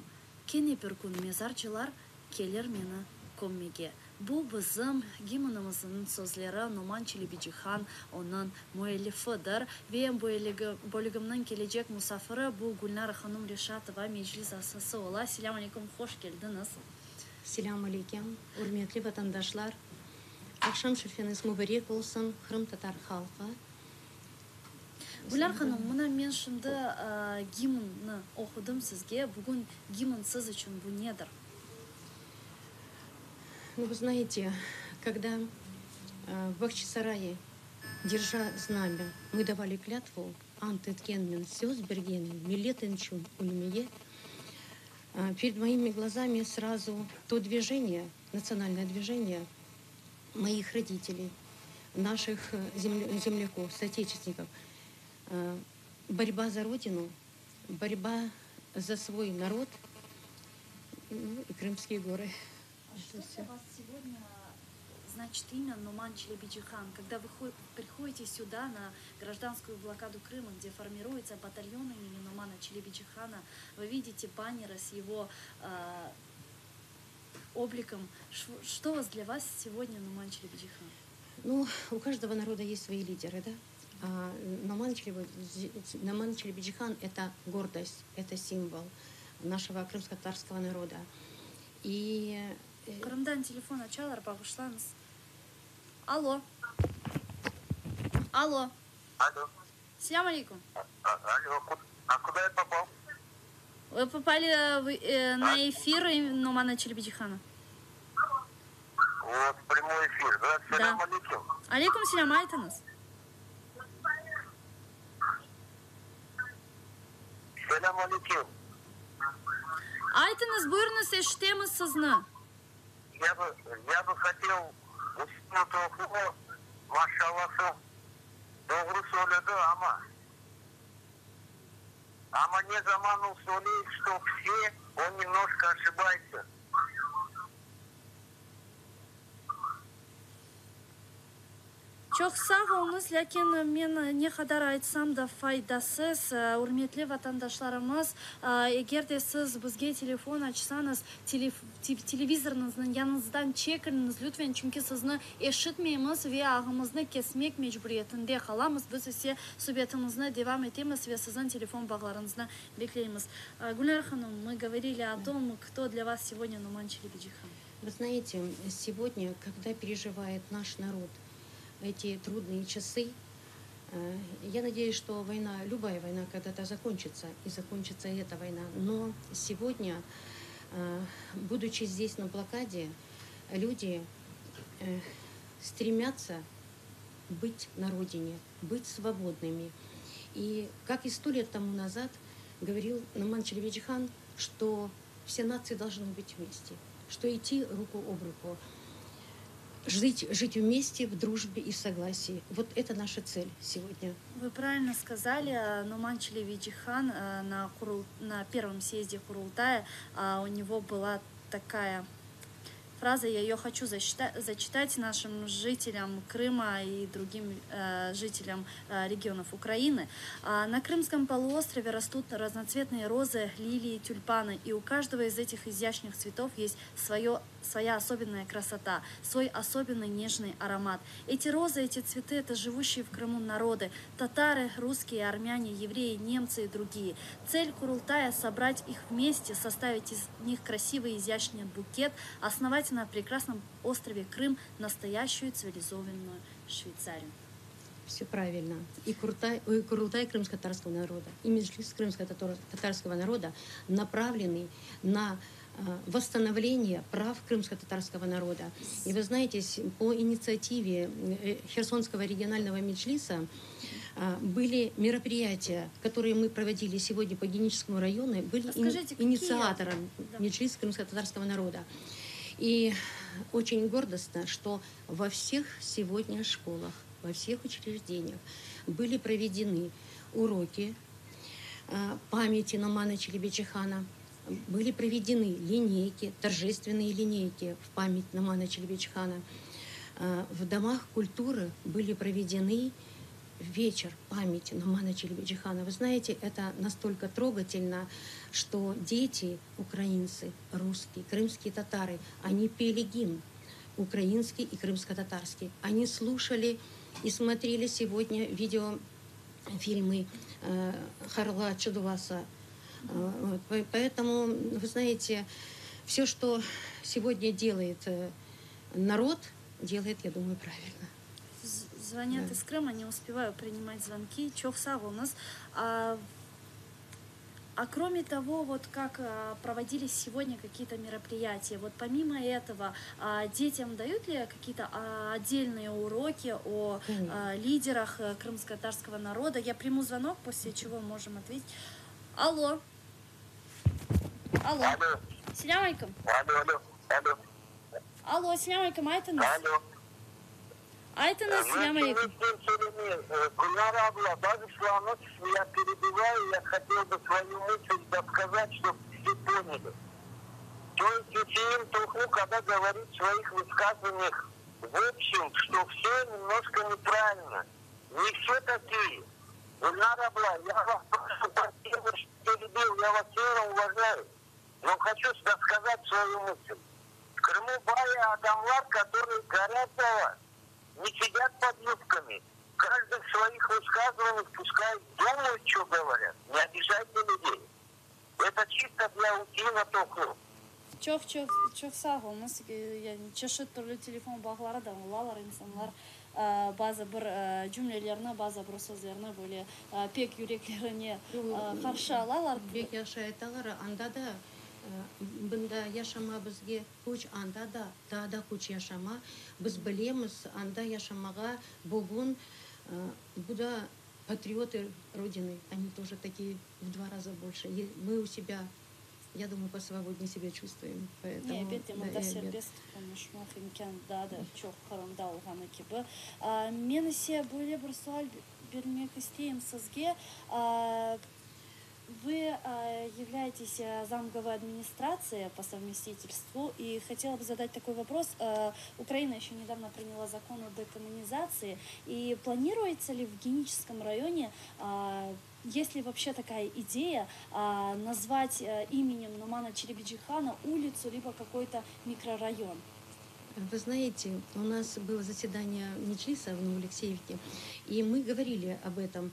Kene bir kün mezarcılar kelir meni kömmege. Bu bizim gimnimizniñ sözleri, Noman Çelebicihan onıñ müellifidir. Ve bölügimniñ kelecek musafiri bu Gülnara hanum Reşatova, Meclis azası ola. Selâm aleyküm, hoş keldiñiz. Selâm aleyküm, ürmetli vatandaşlar! Aqşam şerfeniz mübarek olsun, qırımtatar halqı! Gülnar hanım, mına men şimdi gimnni oqudım sizge. Bugün gimn siz içün bu nedir? Ну, вы знаете, когда в Бахчисарае, держа знамя, мы давали клятву, ant etkenmen, söz bergenmen, millet içün ölmege, перед моими глазами сразу то движение, национальное движение моих родителей, наших земляков, соотечественников. Борьба за Родину, борьба за свой народ, ну, и Крымские горы. А что для вас сегодня значит имя Нуман Челебиджихан? Когда вы приходите сюда на гражданскую блокаду Крыма, где формируется батальон имени Нумана Челебиджихана, вы видите баннеры с его э, обликом. Что вас для вас сегодня Нуман Челебиджихан? Ну, у каждого народа есть свои лидеры, да? А Номан, Номан Челебиджихан – это гордость, это символ нашего крымско-татарского народа. И э, Qırımdan telefon açalar, bağışlañız. Allo. Allo. Алло. Selâm aleyküm. Алло, а куда я попал? Вы попали э, на эфир Номана Челебиджихана. Вот, прямой эфир, да? Да. Aleyküm selâm, aytıñız. Selâm aleyküm. Aytıñız, buyurıñız, eşitemiz sizni. Ya bı, ya bı hotel Useynu Tohlu maşallası doğru söyledi ama, ama ne zaman o söyley, çto vse, o nemnojko oşibaytsya. Çoq sağ oluñız, lâkin men ne qadar aytsam da faydasız. Ürmetli vatandaşlarımız, eger de siz bizge telefon açsañız, televizorıñıznıñ yanıñızdan çekiliñiz lütfen, çünki sizni eşitmeymiz ve ağımıznı kesmek mecburiyetinde qalamız. Biz ise subetimizni devam etemiz ve siziñ telefon bağlarıñıznı bekleymiz. Gülnar hanım, mı govorili o tom, kto dlâ vas segodnâ Noman Çelebicihan. Вы знаете, сегодня, когда переживает наш народ эти трудные часы, э, я надеюсь, что война, любая война когда-то закончится, и закончится и эта война. Но сегодня, э, будучи здесь на блокаде, люди э, стремятся быть на родине, быть свободными. И как и сто лет тому назад говорил Наман Челебиджихан, что все нации должны быть вместе, что идти руку об руку, жить, жить вместе в дружбе и согласии. Вот это наша цель сегодня. Вы правильно сказали, Нуман Челебиджихан э, на, Курул, на первом съезде Курултая, а, у него была такая фраза, я ее хочу зачитать нашим жителям Крыма и другим э, жителям э, регионов Украины. А, на Крымском полуострове растут разноцветные розы, лилии, тюльпаны, и у каждого из этих изящных цветов есть свое своя особенная красота, свой особенный нежный аромат. Эти розы, эти цветы – это живущие в Крыму народы – татары, русские, армяне, евреи, немцы и другие. Цель Курултая – собрать их вместе, составить из них красивый изящный букет, основать на прекрасном острове Крым настоящую цивилизованную Швейцарию. Все правильно. И Куртай, и Курултай крымско-татарского народа, и Меджлис крымско-татарского народа направлены на э, восстановление прав крымско-татарского народа. И вы знаете, по инициативе э, Херсонского регионального меджлиса э, были мероприятия, которые мы проводили сегодня по Геническому району, были Расскажите, ини- инициатором Да. Меджлиса крымско-татарского народа. И очень гордостно, что во всех сегодня школах, во всех учреждениях были проведены уроки э, памяти Номана Челебиджихана, были проведены линейки, торжественные линейки в память Номана Челебиджихана. Э, в домах культуры были проведены вечер памяти Номана Челебиджихана. Вы знаете, это настолько трогательно, что дети, украинцы, русские, крымские татары, они пели гимн украинский и крымско-татарский. Они слушали и смотрели сегодня видеофильмы э, Харла Чудуваса. Э, вот, поэтому, вы знаете, все, что сегодня делает э, народ, делает, я думаю, правильно. Звонят да. из Крыма, не успеваю принимать звонки. Çoq sağ oluñız. А, а кроме того, вот как а, проводились сегодня какие-то мероприятия, вот помимо этого, а, детям дают ли какие-то а, отдельные уроки о а, лидерах э, крымско-татарского народа? Я приму звонок, после чего можем ответить. Алло. Алло. Алло. Selâm aleyküm. Алло, алло, алло. Алло, selâm aleyküm, aytıñız. Алло. Aytıñız, selâm aleyküm. Гульнара abla, даже я перебиваю, я хотел бы свою мысль досказать, чтобы все поняли. То есть Усеин Тохлу, когда говорит в своих высказываниях в общем, что все немножко неправильно. Не все такие. Гульнара abla, я вас прошу прощения, что перебил, я вас сильно уважаю. Но хочу досказать свою мысль. В Крыму bayağı adamlar, которые горят за вас, не сидят под юбками. Каждый в своих высказываниях пускай думают, что говорят. Не обижайте людей. Это чисто для Усеина Тохлу. Çoq çoq çoq sağ oluñız. Yani çeşit türlü telefon bağları da olalar insanlar bazı bir cümlelerni, bazı bir sözlerni böyle pek yüreklerine qarşı alalar. Pek yahşı aytalar, anda da bunda yaşama bizge küç, anda da daa da küç yaşama. Biz bilemiz, anda yaşamağa bugün bu da. Патриоты Родины, они тоже такие в два раза больше. Мы у себя, я думаю, посвободнее себя чувствуем. Поэтому, Elbette, mında serbest qonuşmaq imkân daa da çoq Qırımda olğanı kibi. Men ise böyle bir sual bermek isteyim sizge. Вы являетесь замглавой администрации по совместительству, и хотела бы задать такой вопрос. Украина еще недавно приняла закон о декоммунизации, и планируется ли в Геническом районе, есть ли вообще такая идея назвать именем Нумана Челебиджихана улицу либо какой-то микрорайон? Вы знаете, у нас было заседание Меджлиса в Новоалексеевке, и мы говорили об этом,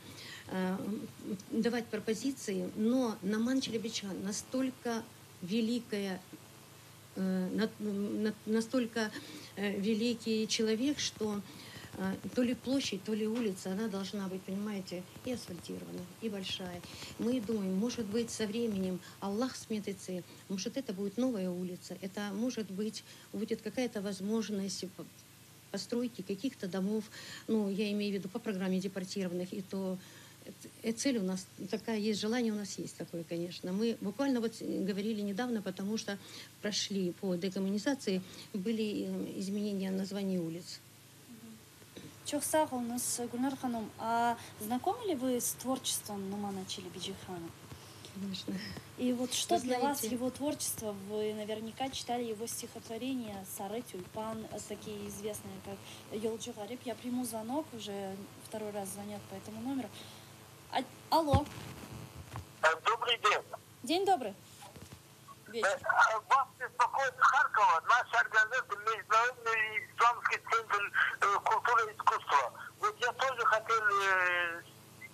давать пропозиции, но Номан Челебиджихан настолько великая, настолько великий человек, что то ли площадь, то ли улица, она должна быть, понимаете, и асфальтирована, и большая. Мы думаем, может быть, со временем Allah qısmet etse, может, это будет новая улица, это, может быть, будет какая-то возможность постройки каких-то домов, ну, я имею в виду по программе депортированных, и то цель у нас такая есть, желание у нас есть такое, конечно. Мы буквально вот говорили недавно, потому что прошли по декоммунизации, были изменения названий улиц. Çoq sağ oluñız, Гульнар hanım. А знакомы ли вы с творчеством Нумана Челебиджихана? Конечно. И вот что Вы для вас знаете, его творчество? Вы наверняка читали его стихотворения «Сары тюльпан», такие известные, как «Yolcu ğarip». Я приму звонок, уже второй раз звонят по этому номеру. А, алло. Добрый день. День добрый. Вечер. Вас беспокоит Харькова, наша организация Международный исламский центр культуры и искусства. Вот я тоже хотел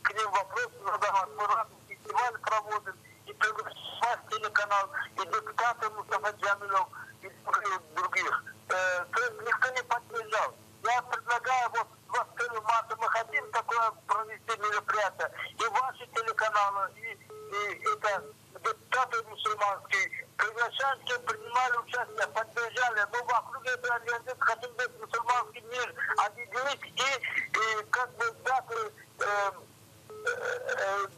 к ним вопрос задавать. Мы разные фестивали проводим, и приглашать телеканал, и депутаты Мустафа Джамилев, и других. То есть никто не поддержал. Я предлагаю, вот 21 марта мы хотим такое провести мероприятие. И ваши телеканалы, и, и это депутаты мусульманские, приглашаем, чтобы принимали участие, поддержали. Мы вокруг этой организации хотим весь мусульманский мир объединить и, и как бы дать, э, э,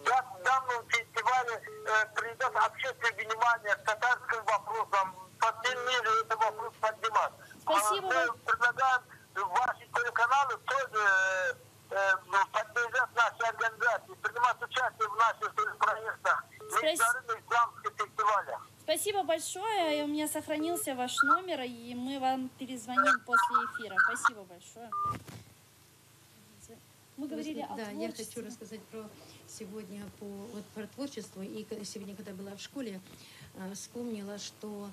дать данному фестивалю э, придать общественное внимание к татарским вопросам, по всем миру этот вопрос поднимать. Спасибо. А мы предлагаем ваши телеканалы тоже э, поддержать наши организации, принимать участие в наших проектах, международных исламских фестивалях. Спасибо большое. У меня сохранился ваш номер, и мы вам перезвоним после эфира. Спасибо большое. Мы говорили о Да, я творчестве. хочу рассказать про сегодня по, вот, про творчество. И сегодня, когда была в школе, вспомнила, что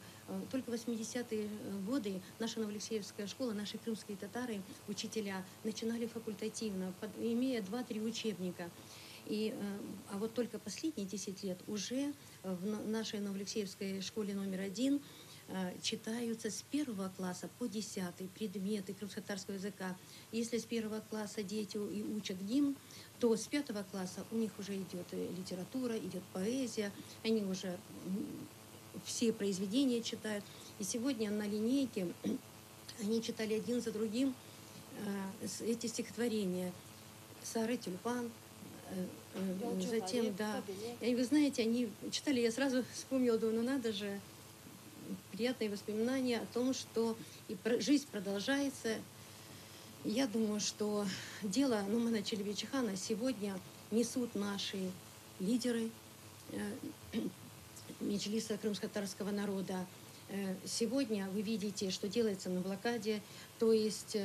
только в 80-е годы наша Новоалексеевская школа, наши крымские татары, учителя, начинали факультативно, имея 2-3 учебника. И, а вот только последние 10 лет уже в нашей Новоалексеевской школе номер 1 читаются с первого класса по 10 предметы крымско-татарского языка. Если с первого класса дети и учат гимн, то с пятого класса у них уже идет литература, идет поэзия, они уже все произведения читают. И сегодня на линейке они читали один за другим эти стихотворения. «Сары тюльпан», затем, да. И вы знаете, они читали, я сразу вспомнила, думаю, ну надо же, приятные воспоминания о том, что и жизнь продолжается. Я думаю, что дело Нумана Челебиджихана сегодня несут наши лидеры Меджлиса крымско-татарского народа. Сегодня вы видите, что делается на блокаде, то есть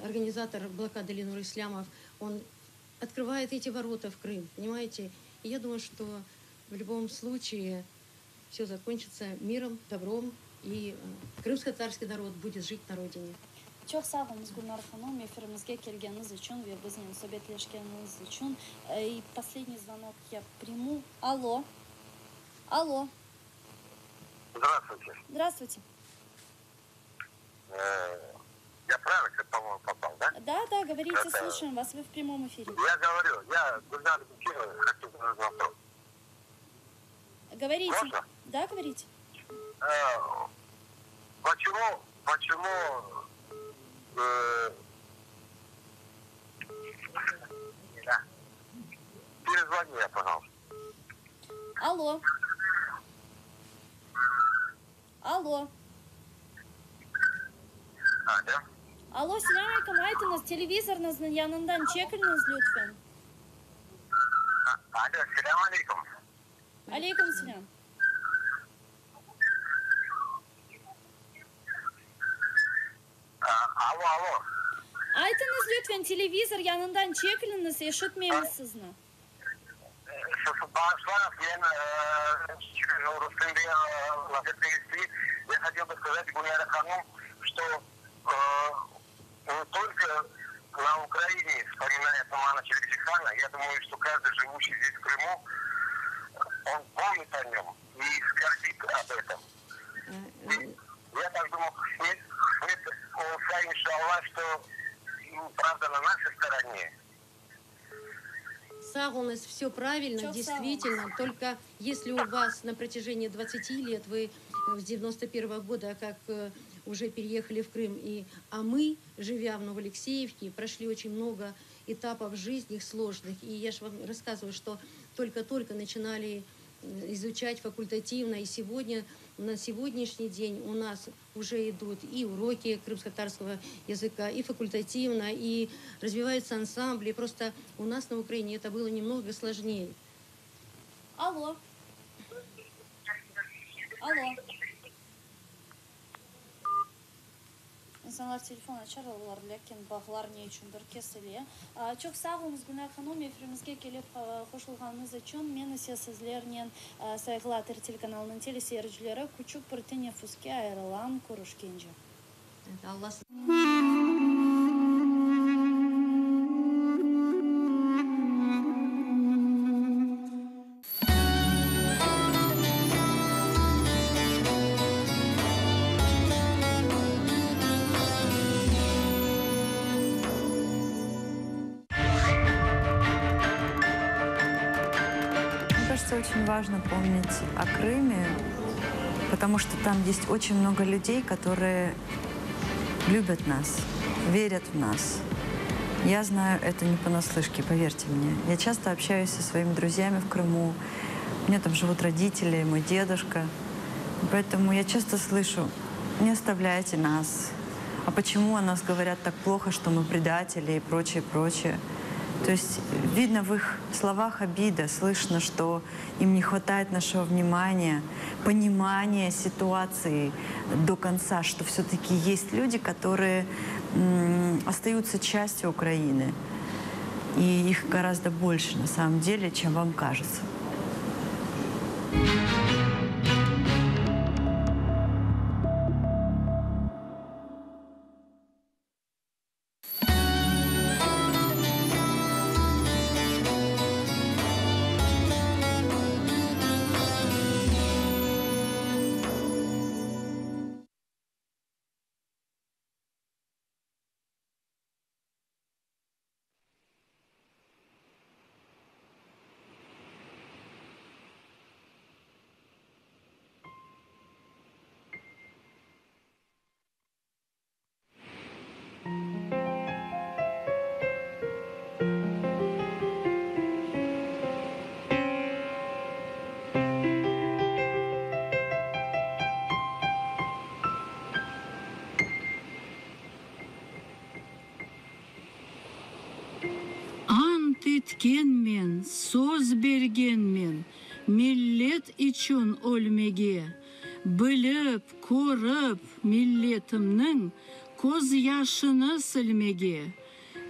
организатор блокады Ленур Ислямов, он открывает эти ворота в Крым, понимаете? И я думаю, что в любом случае все закончится миром, добром, и крымско-татарский народ будет жить на родине. Çoq sağ oluñız, Гульнар hanım, efirimizge kelgeniñiz içün ve biznen subetleşkeniñiz içün. И последний звонок я приму. Алло. Алло. Здравствуйте. Здравствуйте. Я правильно, по-моему, попал, да? Да, да, говорите, Это... слушаем вас, вы в прямом эфире. Я говорю, я Гульнар Бекирова, хочу задать вопрос. Говорите. Можно? Да, говорите. Почему, почему э... Позвони, пожалуйста. Алло. Алло. Алло. Алло, selâm aleyküm, aytıñız, televizorıñıznıñ yanından çekiliñiz, lütfen. Алло, selâm aleyküm. Aleyküm selâm. Allo, allo. Aytıñız, lütfen, televizor yanından çekiliñiz, eşitmeymiz sizni. Bağışlañız, men rus tilinde laf etmek isteyim. Я хотел бы сказать, Гульнара hanım, что не только на Украине вспоминают Номана Челебиджихана, я думаю, что каждый живущий здесь в Крыму, он помнит о нем и скорбит об этом. Я так думаю, иншалла, что правда на нашей стороне. Sağ oluñız, все правильно, Çoq действительно. Только если у вас на протяжении 20 лет вы с 91 года, как уже переехали в Крым, и, а мы, живя в Новоалексеевке, прошли очень много этапов жизни сложных. И я же вам рассказываю, что только-только начинали изучать факультативно, и сегодня, на сегодняшний день у нас уже идут и уроки крымско-татарского языка, и факультативно, и развиваются ансамбли. Просто у нас на Украине это было немного сложнее. Алло. Алло. İnsanlar telefon açarlar, lâkin bağlar ne içündir kesile. Çoq sağ oluñız, Gülnar hanım, efirimizge kelip qoşulğanıñız içün. Men ise sizlernen, sayğılı ATR telekanalınıñ teleseyircileri, küçük bir teneffüske ayırılam. Körüşkence. Allah. Мне кажется, очень важно помнить о Крыме, потому что там есть очень много людей, которые любят нас, верят в нас. Я знаю это не понаслышке, поверьте мне. Я часто общаюсь со своими друзьями в Крыму. У меня там живут родители, мой дедушка. Поэтому я часто слышу, не оставляйте нас. А почему о нас говорят так плохо, что мы предатели и прочее, прочее. То есть видно в их словах обида, слышно, что им не хватает нашего внимания, понимания ситуации до конца, что все-таки есть люди, которые остаются частью Украины. И их гораздо больше на самом деле, чем вам кажется. Ant etkenmen, söz bergenmen, Millet içün ölmege. Bilip, körip milletimniñ Közyaşını silmege.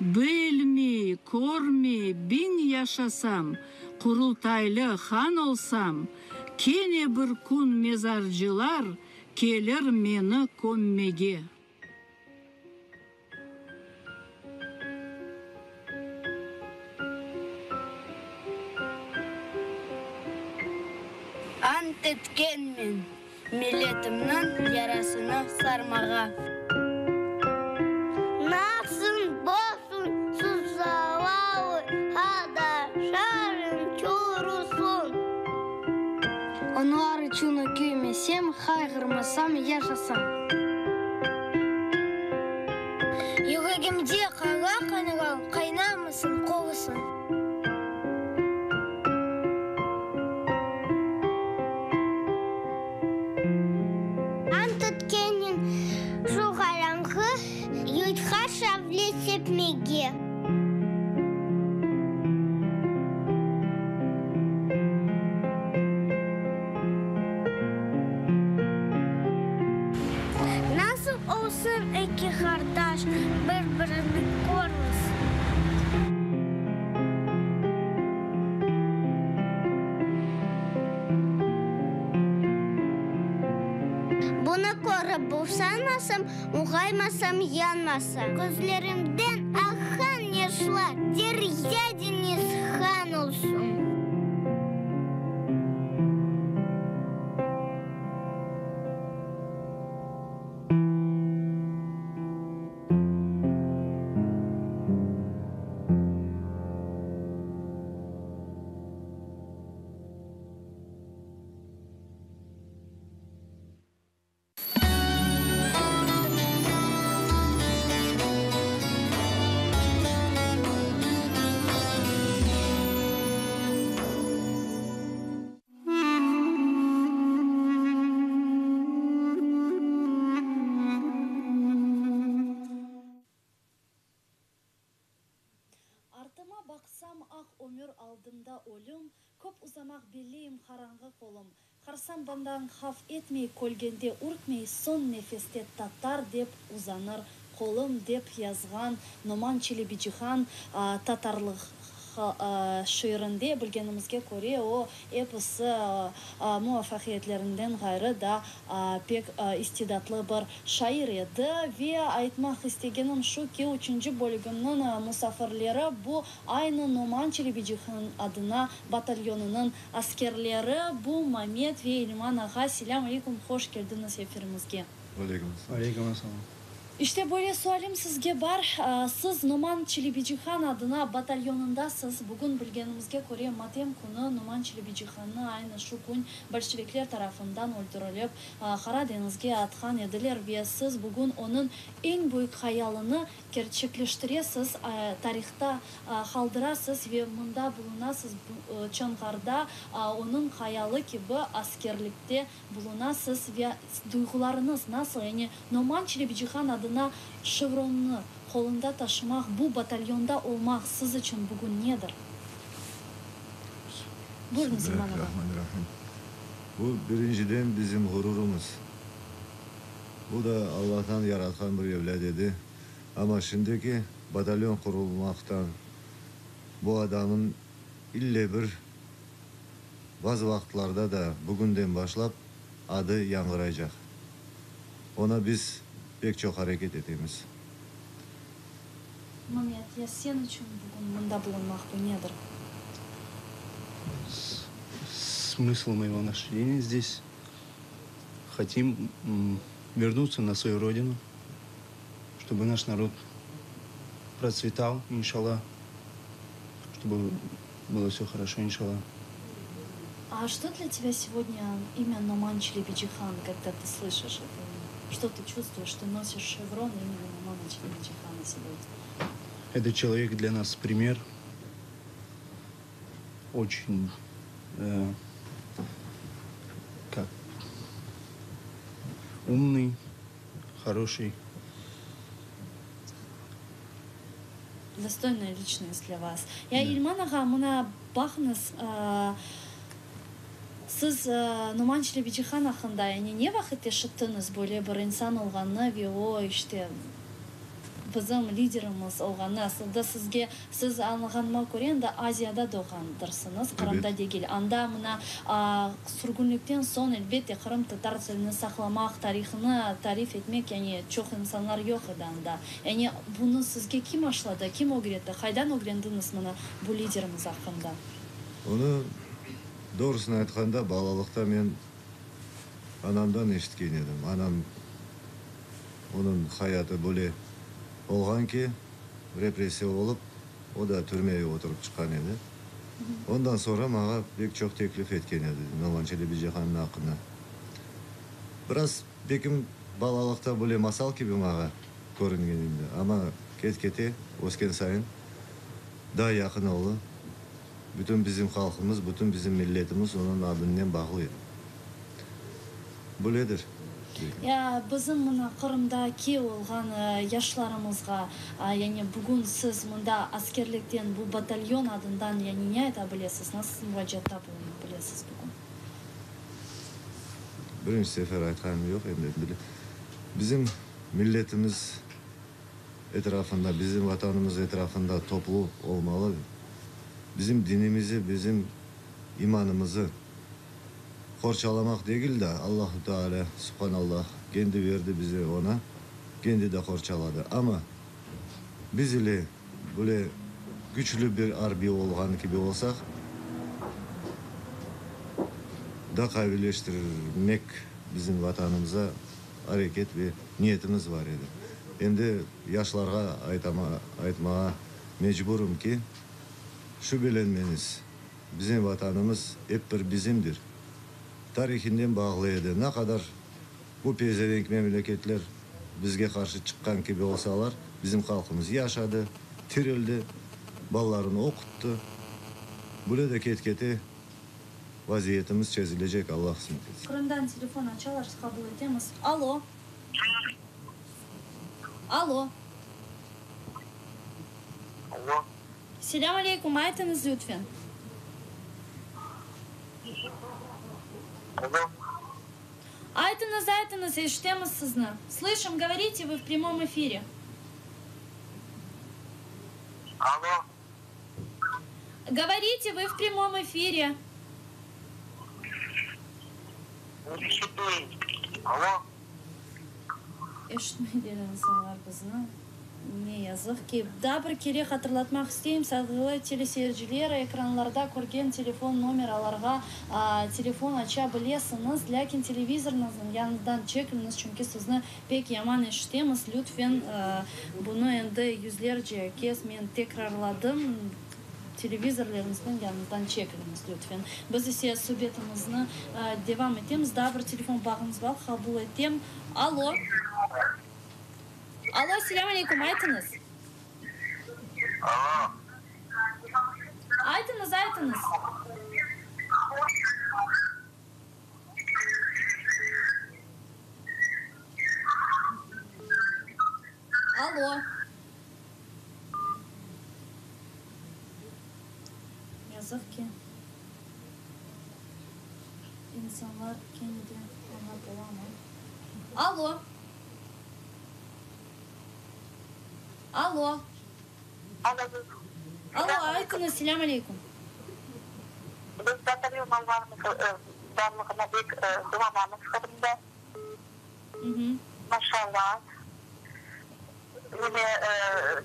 Bilmey, körmey biñ yaşasam, Qurultaylı han olsam, Kene bir kün mezarcılar Kelir meni kömmege. Ant etkenmen milletimniñ yarasını sarmağa. Nasıl bolsun sızalalı ha da şarın çurusın. Onlar içün öküymesem, hayğırmasam, yaşasam. Yüregimde qara qanlar qaynamasın, qurusın. Başta bovsanmasam, muğaymasam, yanmasam. Közlerimden aqqan yaşlar derya, deñiz, han olsun. Artıma baqsam, aq ömür, aldımda ölüm, Köp uzamaq belleyim qaranğı qolum. Qarsam bandan havf etmey, kölgende ürkmey, Soñ nefeste tatar dep uzanır qolum, dep yazğan Noman Çelebicihan Tatarlıq şiirinde. Bilgenimizge köre, o, episi muvafaqiyetlerinden ğayrı da pek istidatlı bir şair edi. Ve aytmaq istegenim şu ki, üçünci bölügimniñ musafirleri bu aynı Noman Çelebicihan adına batalyonınıñ askerleri, bu Mamet ve İlman ağa. Selâm aleykum, hoş keldiñiz efirimizge. Aleyküm assalam. Aleyküm assalam. İşte böyle sualim sizge bar. Siz Noman Çelebicihan adına batalyonındasız. Bugün bilgenimizge köre, matem künü Noman Çelebicihannı aynı şu kün bolşevikler tarafından öldürilip, Qara deñizge atqan ediler ve siz bugün onıñ eñ büyük hayalını kerçekleştiresiz, tarihta qaldırasız ve mında bulunasız, Çonğarda onıñ hayalı kibi askerlikte bulunasız ve duyğularıñız nasıl, yani Noman Çelebicihan adına şevronnı qolunda taşımaq, bu batalyonda olmaq siz içün bugün nedir? Buyurıñız, İlman ağa. Bismillahirrahmanirrahim. Bu, birinciden, bizim ğururımız. Bu da Allahtan yaratqan bir evlât edi. Amma şimdiki batalyon qurulmaqtan bu adamın ille bir bazı vaqıtlarda da bugünden başlap adı yañğıraycaq. Ona biz pek çoq areket etemiz. Mamet, ya sen içün bugün mında bulunmaq bu nedir? Смысл моего нахождения здесь? Хотим вернуться на свою родину, чтобы наш народ процветал, иншалла, чтобы было все хорошо, иншалла. А что для тебя сегодня имя Номан Челебиджихан, когда ты слышишь это имя? Что ты чувствуешь, ты носишь шеврон имени Номана Челебиджихана сегодня? Этот человек для нас пример. Очень э, как умный, хороший. Достойная личность для вас. Ya İlman ağa, mına baqıñız, siz Noman Çelebicihan aqqında, yani ne vaqıt eşittiñiz böyle bir insan olğanını ve o, işte, bizim liderimiz olğanını? Aslında sizge Siz, añlağanıma köre, endi Aziyada doğğandırsıñız, Qırımda degil. Anda mına sürgünlikten soñ, elbette, qırımtatar tilini saqlamaq, tarihını tarif etmek, yani çoq insanlar yoq edi anda. Yani bunı sizge kim aşladı, kim ögretti, qaydan ögrendiñiz mına bu liderimiz aqqında? Onı, doğrusını aytqanda, balalıqta men anamdan eşitken edim. Anam, onıñ hayatı böyle olğan ki, Repressiya olıp, o da türmege oturıp çıqqan edi. Ondan soñra maña pek çoq teklif etken edi Noman Çelebicihannıñ aqqında. Biraz bekim balalıqta böyle masal kibi maña körüngen edi, amma ket-kete ösken sayın daa yaqın oldı. Bütün bizim halqımız, bütün bizim milletimiz onıñ adınen bağlı edi. Böyledir. Ya bizim mına Qırımdaki olğan yaşlarımızğa, yani bugün siz mında askerlikten bu batalyon adından yani ne ayta bilesiz, nasıl muracaatta buluna bilesiz bugün? Birinci sefer aytqanım yoq endi. Bizim milletimiz etrafında, bizim Vatanımız etrafında toplu olmalı. Bizim dinimizi, bizim imanımızı qorçalamaq degil de, Allahu Teala, Subhanallah. Kendi berdi bize onı, kendi de qorçaladı. Amma biz ile böyle küçlü bir arbiy olğan kibi olsaq, da qaviyleştirmek bizim Vatanımıza areket ve niyetimiz bar edi. Endi yaşlarğa aytmağa mecburım ki, şübelenmeñiz, bizim Vatanımız ep bir bizimdir. Tarihinden bağlı edi. Ne qadar bu pezevenk memleketler bizge qarşı çıqqan kibi olsalar, bizim halqımız yaşadı, tirildi, balalarını oquttı. Böyle de ket-kete vaziyetimiz çezilecek, Alla qısmet etse. Qırımdan telefon açalar, qabul etemiz. Alo. Alo. Alo. Selâm aleykum, aytıñız lütfen. Alo. Aytıñız, aytıñız, eşitemiz sizni. Slışım, govorite, vı v prямom efire. Alo. Govorite, vı v prямom efire. Alo. Eşitmeyler insanlar bizni, ne yazıq ki. Daa bir kere hatırlatmaq isteyim, sayğılı teleseyirciler, ekranlarda körgen telefon nomeralarğa telefon aça bilesiñiz, lâkin televizorıñıznıñ yanından çekilñiz, çünki sizni pek yaman eşitemiz. Lütfen, bunı endi yüzlerce kez men tekrarladım. Televizorlarıñıznıñ yanından çekiliñiz, lütfen. Biz ise subetimizni devam etemiz. Daa bir telefon bağımız bar, qabul etem. Alo. Alo, selâm aleyküm, aytıñız. Alo. Aytıñız, aytıñız. Alo. Yazıq ki, insanlar kene de añlap olamay. Alo. Alo. Alo, aytıñız, selâm aleyküm. Biz batalyon barlığına bek quvanamız Qırımda. Maşallah. Mine,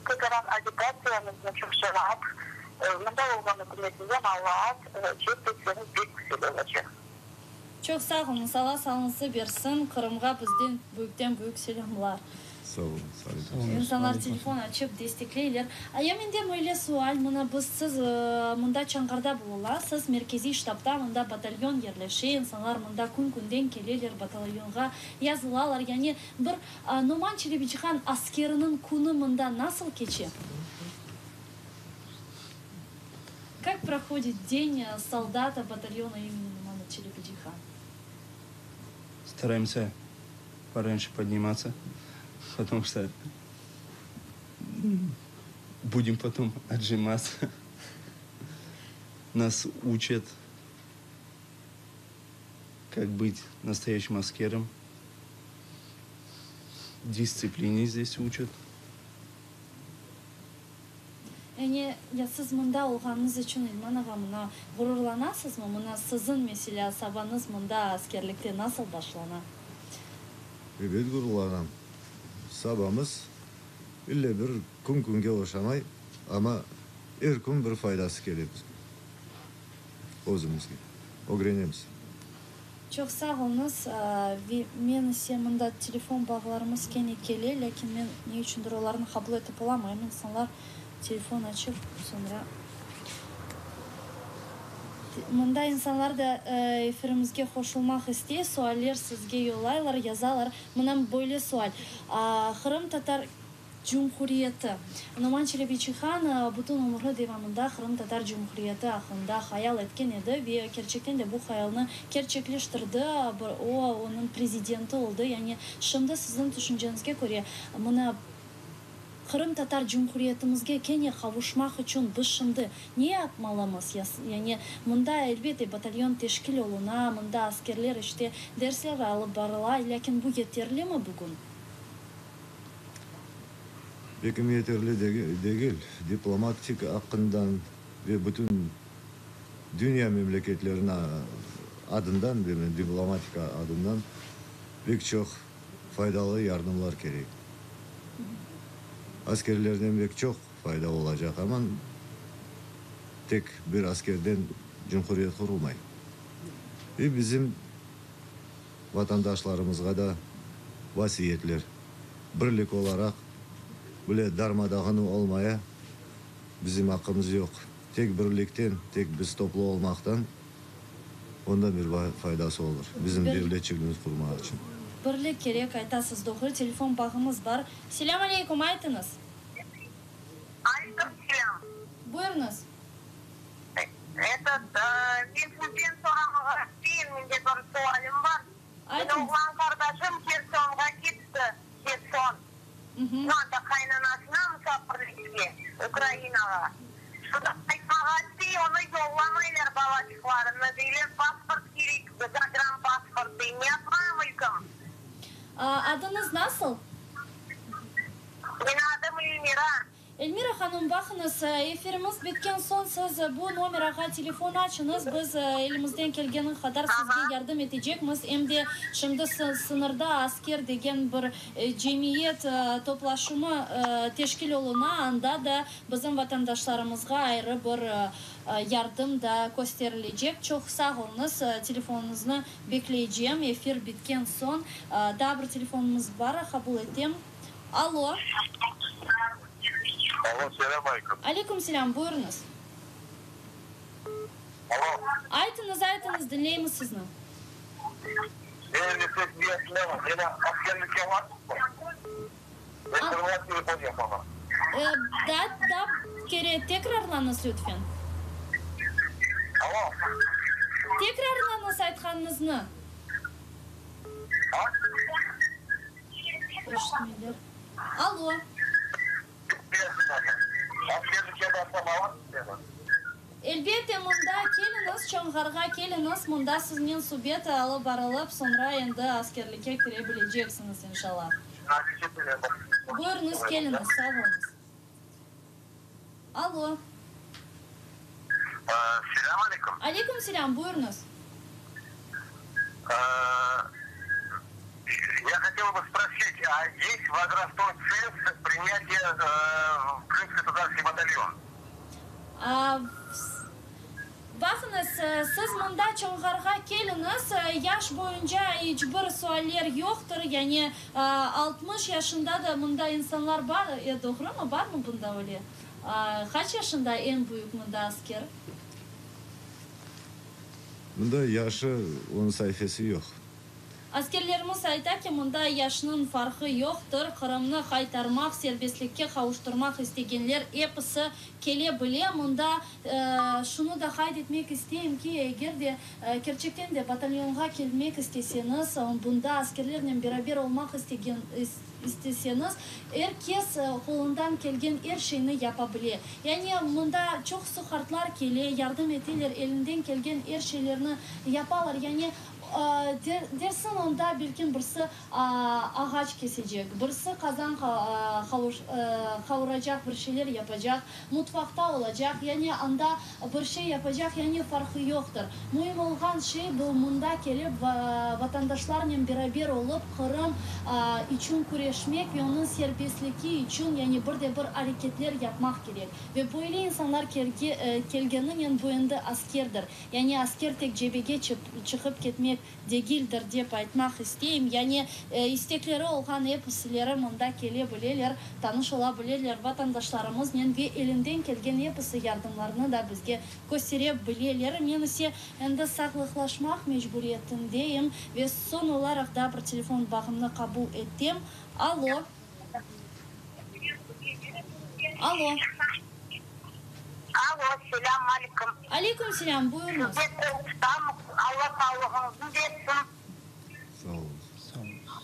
tekaran agitatsiyamıznı çoq cemaat, mında olğan ükümetni yamanlat, celp etseñiz bek güzel olacaq. Çoq sağ oluñız, Alla sağlıñızı bersin, Qırımğa bizden büyükten büyük selâmlar. Sağ olun, sağ olun. İnsanlar telefon açıp destekleyler. A ya mende böyle sual, mına biz siz mında Çanğarda bululasız, merkeziy ştabda mında batalyon yerleşe, insanlar mında kün-künden keleler batalyonğa yazılalar, yani bir Noman Çelebicihan askeriniñ künü mında nasıl keçe? Kak prohodit den soldata batalyona imeni Numana Çelebicihana? Staraемся пораньше подниматься, потому что будем потом отжиматься. Нас учат, как быть настоящим аскером. Дисциплине здесь учат. Yani, ya siz mında olğanıñız içün, İlman ağa, mına, ğururlanasızmı? Mına, siziñ, meselâ, sabañız mında, askerlikte nasıl başlana? Ebet, ğururlanam. Sabamız ille bir kün-künge oşamay, amma er kün bir faydası kele bizge, özümizge. Ögrenemiz. Çoq sağ oluñız. Ve men ise mında telefon bağlarımız kene kele, lâkin men ne içündir olarnı qabul etip olamayım. İnsanlar telefon açıp, soñra mında insanlar da efirimizge qoşulmaq istey, sualler sizge yollaylar, yazalar. Mına böyle sual, Qırımtatar Cumhuriyeti. Noman Çelebicihan bütün ömrü devamında Qırımtatar Cumhuriyeti aqqında hayal etken edi ve kerçekten de bu hayalnı kerçekleştirdi, bir o, onıñ prezidenti oldı. Yani şimdi siziñ tüşünceñizge köre, mına Qırımtatar Cumhuriyetimizge kene qavuşmaq içün biz şimdi ne yapmalımız? Yani mında, elbette, batalyon teşkil oluna, mında askerler, işte, dersler alıp barıla, lâkin bu yeterlimi bugün? Pekim yeterli degil. Diplomatik aqqından ve bütün dünya memleketleriniñ adından, diplomatika adından pek çoq. faydalı yardımlar kerek. Askerlerden bek çoq fayda olacaq, amma tek bir askerden cumhuriyet qurulmay. İ bizim vatandaşlarımızğa da vasiyetler, birlik olaraq bile darmadağın olmaya bizim aqqımız yoq. Tek birlikten, tek biz toplu olmaqtan ondan bir faydası olur bizim devletçigimiz qurmaq içün. Birlik kerek, aytasız doğru. Telefon bağımız bar. Selâm aleykum, aytıñız. Aleyküm selâm. Buyurıñız. Etot, men sizden soramağa isteyim, mende bir sualim bar. Aytıñız. Meni oğlan qardaşım Hersonğa ketti, Herson. Şu anda qaynanasına musafirlikke, Ukrainağa. Şunı aytmağa istey, onı yollamaylar balaçıqlarını, deyler, pasport kerek, zagranpasport, dey. Ne yapmayım, ülküm? Adıñız nasıl? Meni adım Elmira. Elmira hanım, baqıñız, efirimiz bitken soñ siz bu nomerağa telefon açıñız, biz elimizden kelgeni qadar sizge yardım etecekmiz. Em de şimdi sıñırda Asker degen bir cemiyet toplaşımı teşkil oluna, anda da bizim vatandaşlarımızğa ayrı bir yardım da kösterilecek. Çoq sağ oluñız, telefonıñıznı bekleycem, efir bitken soñ. Daa bir telefonımız bar, qabul etem. Allo. Allo, selâm aleyküm. Aleyküm selâm, buyurıñız. Allo. Aytıñız, aytıñız, diñleymiz sizni. Men pek biyatılamam, meni askerlikke alasızmı? Men Qırımğa telefon yapaman. Daa, daa kere tekrarlañız, lütfen. Allo. Tekrarlañız aytqanıñıznı. A? Eşitmeyler. Allo. Elbette, mında keliñiz, Çonğarğa keliñiz, mında siznen subet alıp barılıp, soñra endi askerlikke kire bileceksiñiz, inşallah. Buyurıñız, keliñiz, sağ oluñız. Allo. Selâm aleyküm. Aleyküm selâm, buyurıñız. Ya hotel бы sprosit, a есть возрастной ценз принятия в Крымско-татарский батальон? Baqıñız, siz mında Çonğarğa keliñiz, yaş boyunca iç bir sualler yoqtır, yani 60 yaşında da mında insanlar bar, doğrumı, barmı bunda öyle? Qaç yaşında eñ büyük mında asker? Mında yaşı, onıñ saifesi yoq. Askerlerimiz ayta ki, mında yaşnıñ farqı yoqtır, Qırımnı qaytarmaq, serbestlikke qavuştırmaq istegenler episi kele bile. Mında şunı da qayd etmek isteyim ki, eger de kerçekten de batalyonğa kelmek isteseñiz, bunda askerlernen beraber olmaq istegen isteseñiz, er kes qolundan kelgen er şeyni yapa bile. Yani mında çoqusı qartlar kele, yardım eteler, elinden kelgen er şeylerni yapalar. Yani Dersiñ, onda belkim birisi ağaç kesecek, birisi qazan qavuracaq, bir şeyler yapacaq, mutfaqta olacaq, yani anda bir şey yapacaq, yani farqı yoqtır. Müim olğan şey, bu mında kelip, vatandaşlarnen beraber olıp, Qırım içün küreşmek ve onıñ serbestligi içün, yani bir de bir areketler yapmaq kerek. Ve böyle insanlar kelgeninen bu endi askerdir. Yani asker tek cebege çıqıp ketmek degildir, dep aytmaq isteyim. Yani istekleri olğan episileri mında kele bileler, tanış ola bileler vatandaşlarımıznen ve elinden kelgen episi yardımlarını da bizge köstere bileler. Men ise endi sağlıqlaşmaq mecburiyetindeyim ve soñ olaraq daa bir telefon bağımnı qabul etem. Allo. Allo. Allo, selâm aleyküm. Aleyküm selâm, buyurıñız. Sizge qol tutamız, Alla sağlığıñıznı bersin. Sağ oluñız. Sağ oluñız.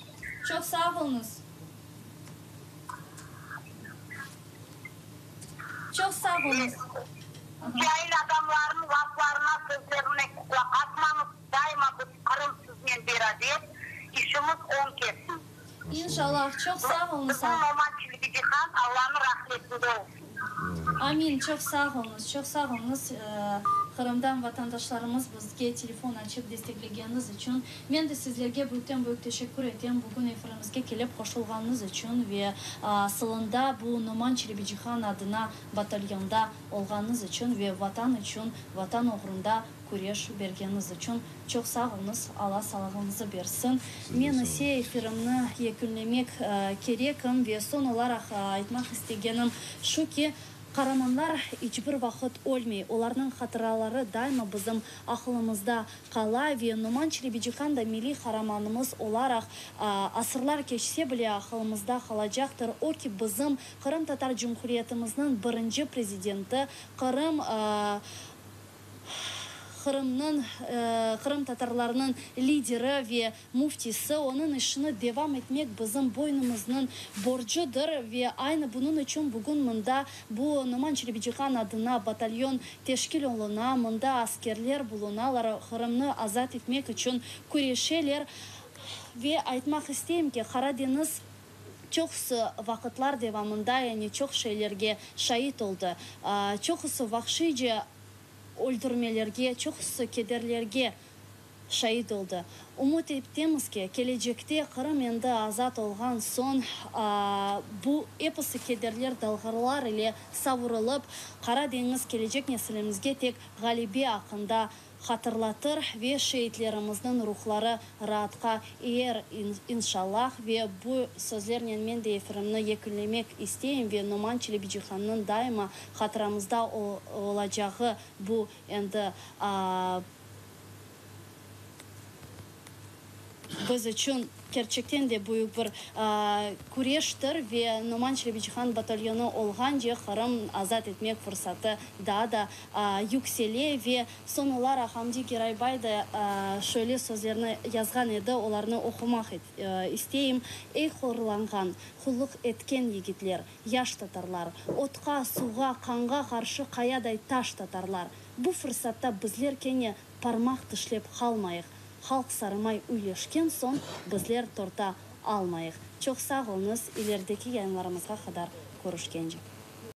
Çoq sağ oluñız. Çoq sağ oluñız. Cail adamlarnıñ laflarına, sözlerine qulaq asmañız, daima biz Qırım siznen beraber, işimiz oñ ketsin. İnşallah, çoq sağ oluñız. Bizim Noman Çelebicihan Allanıñ rahmetinde olsun. Amin, çoq sağ oluñız, çoq sağ oluñız, Qırımdan vatandaşlarımız bizge telefon açıp desteklegeniñiz içün. Men de sizlerge büyükten-büyük teşekkür etem, bugün efirimizge kelip qoşulğanıñız içün ve asılında bu Noman Çelebicihan adına batalyonda olğanıñız içün ve Vatan içün, Vatan oğrunda küreş bergeniñiz içün çoq sağ oluñız, Alla sağlığıñızı bersin. Men ise efirimni yekünlemek kerekim ve soñ olaraq aytmaq istegenim şu ki, qaramanlar iç bir vaqıt ölmey, olarnıñ hatıraları daima bizim aqılımızda qala ve Noman Çelebicihan da milliy qaramanımız olaraq asırlar keçse bile aqılımızda qalacaqtır, o ki bizim Qırımtatar Cumhuriyetimizniñ birinci prezidenti, Qırım Qırımnıñ, qırımtatarlarnıñ lideri ve müftisi, onıñ işini devam etmek bizim boynumıznıñ borcudır ve aynı bunıñ içün bugün mında bu Noman Çelebicihan adına batalyon teşkil oluna, mında askerler bulunalar, Qırımnı azat etmek içün küreşeler. Ve aytmaq isteyim ki, Qara deñiz çoqusı vaqıtlar devamında, yani çoq şeylerge şait oldı, çoqusı vahşiyce öldürmelerge, çoqusı kederlerge şait oldı. Ümüt etemiz ki, kelecekte Qırım endi azat olğan soñ, bu episi kederler dalğalar ile savurılıp, Qara deñiz kelecek nesilimizge tek ğalebe aqqında hatırlatır ve şeitlerimizniñ ruhları raatqa eyer, inşallah. Ve bu sözlernen men de efirimni yekünlemek isteyim ve Noman Çelebicihannıñ daima hatıramızda olacağı bu endi biz içün kerçekten de büyük bir küreştir ve Noman Çelebicihan batalyonı olğance Qırım azat etmek fırsatı daa da yüksele ve soñ olaraq Hamdi Geraybay da şöyle sözlerni yazğan edi, olarnı oqumaq isteyim, Ey horlanğan, qulluq etken yigitler, yaş tatarlar, otqa, suvğa, qanğa qarşı qayaday taş tatarlar, bu fırsatta bizler kene parmaq tişlep qalmayıq, Halq sarımay üyleşken soñ bizler torta almayıq. Çoq sağ oluñız, ilerideki yayınlarımızğa qadar körüşkence.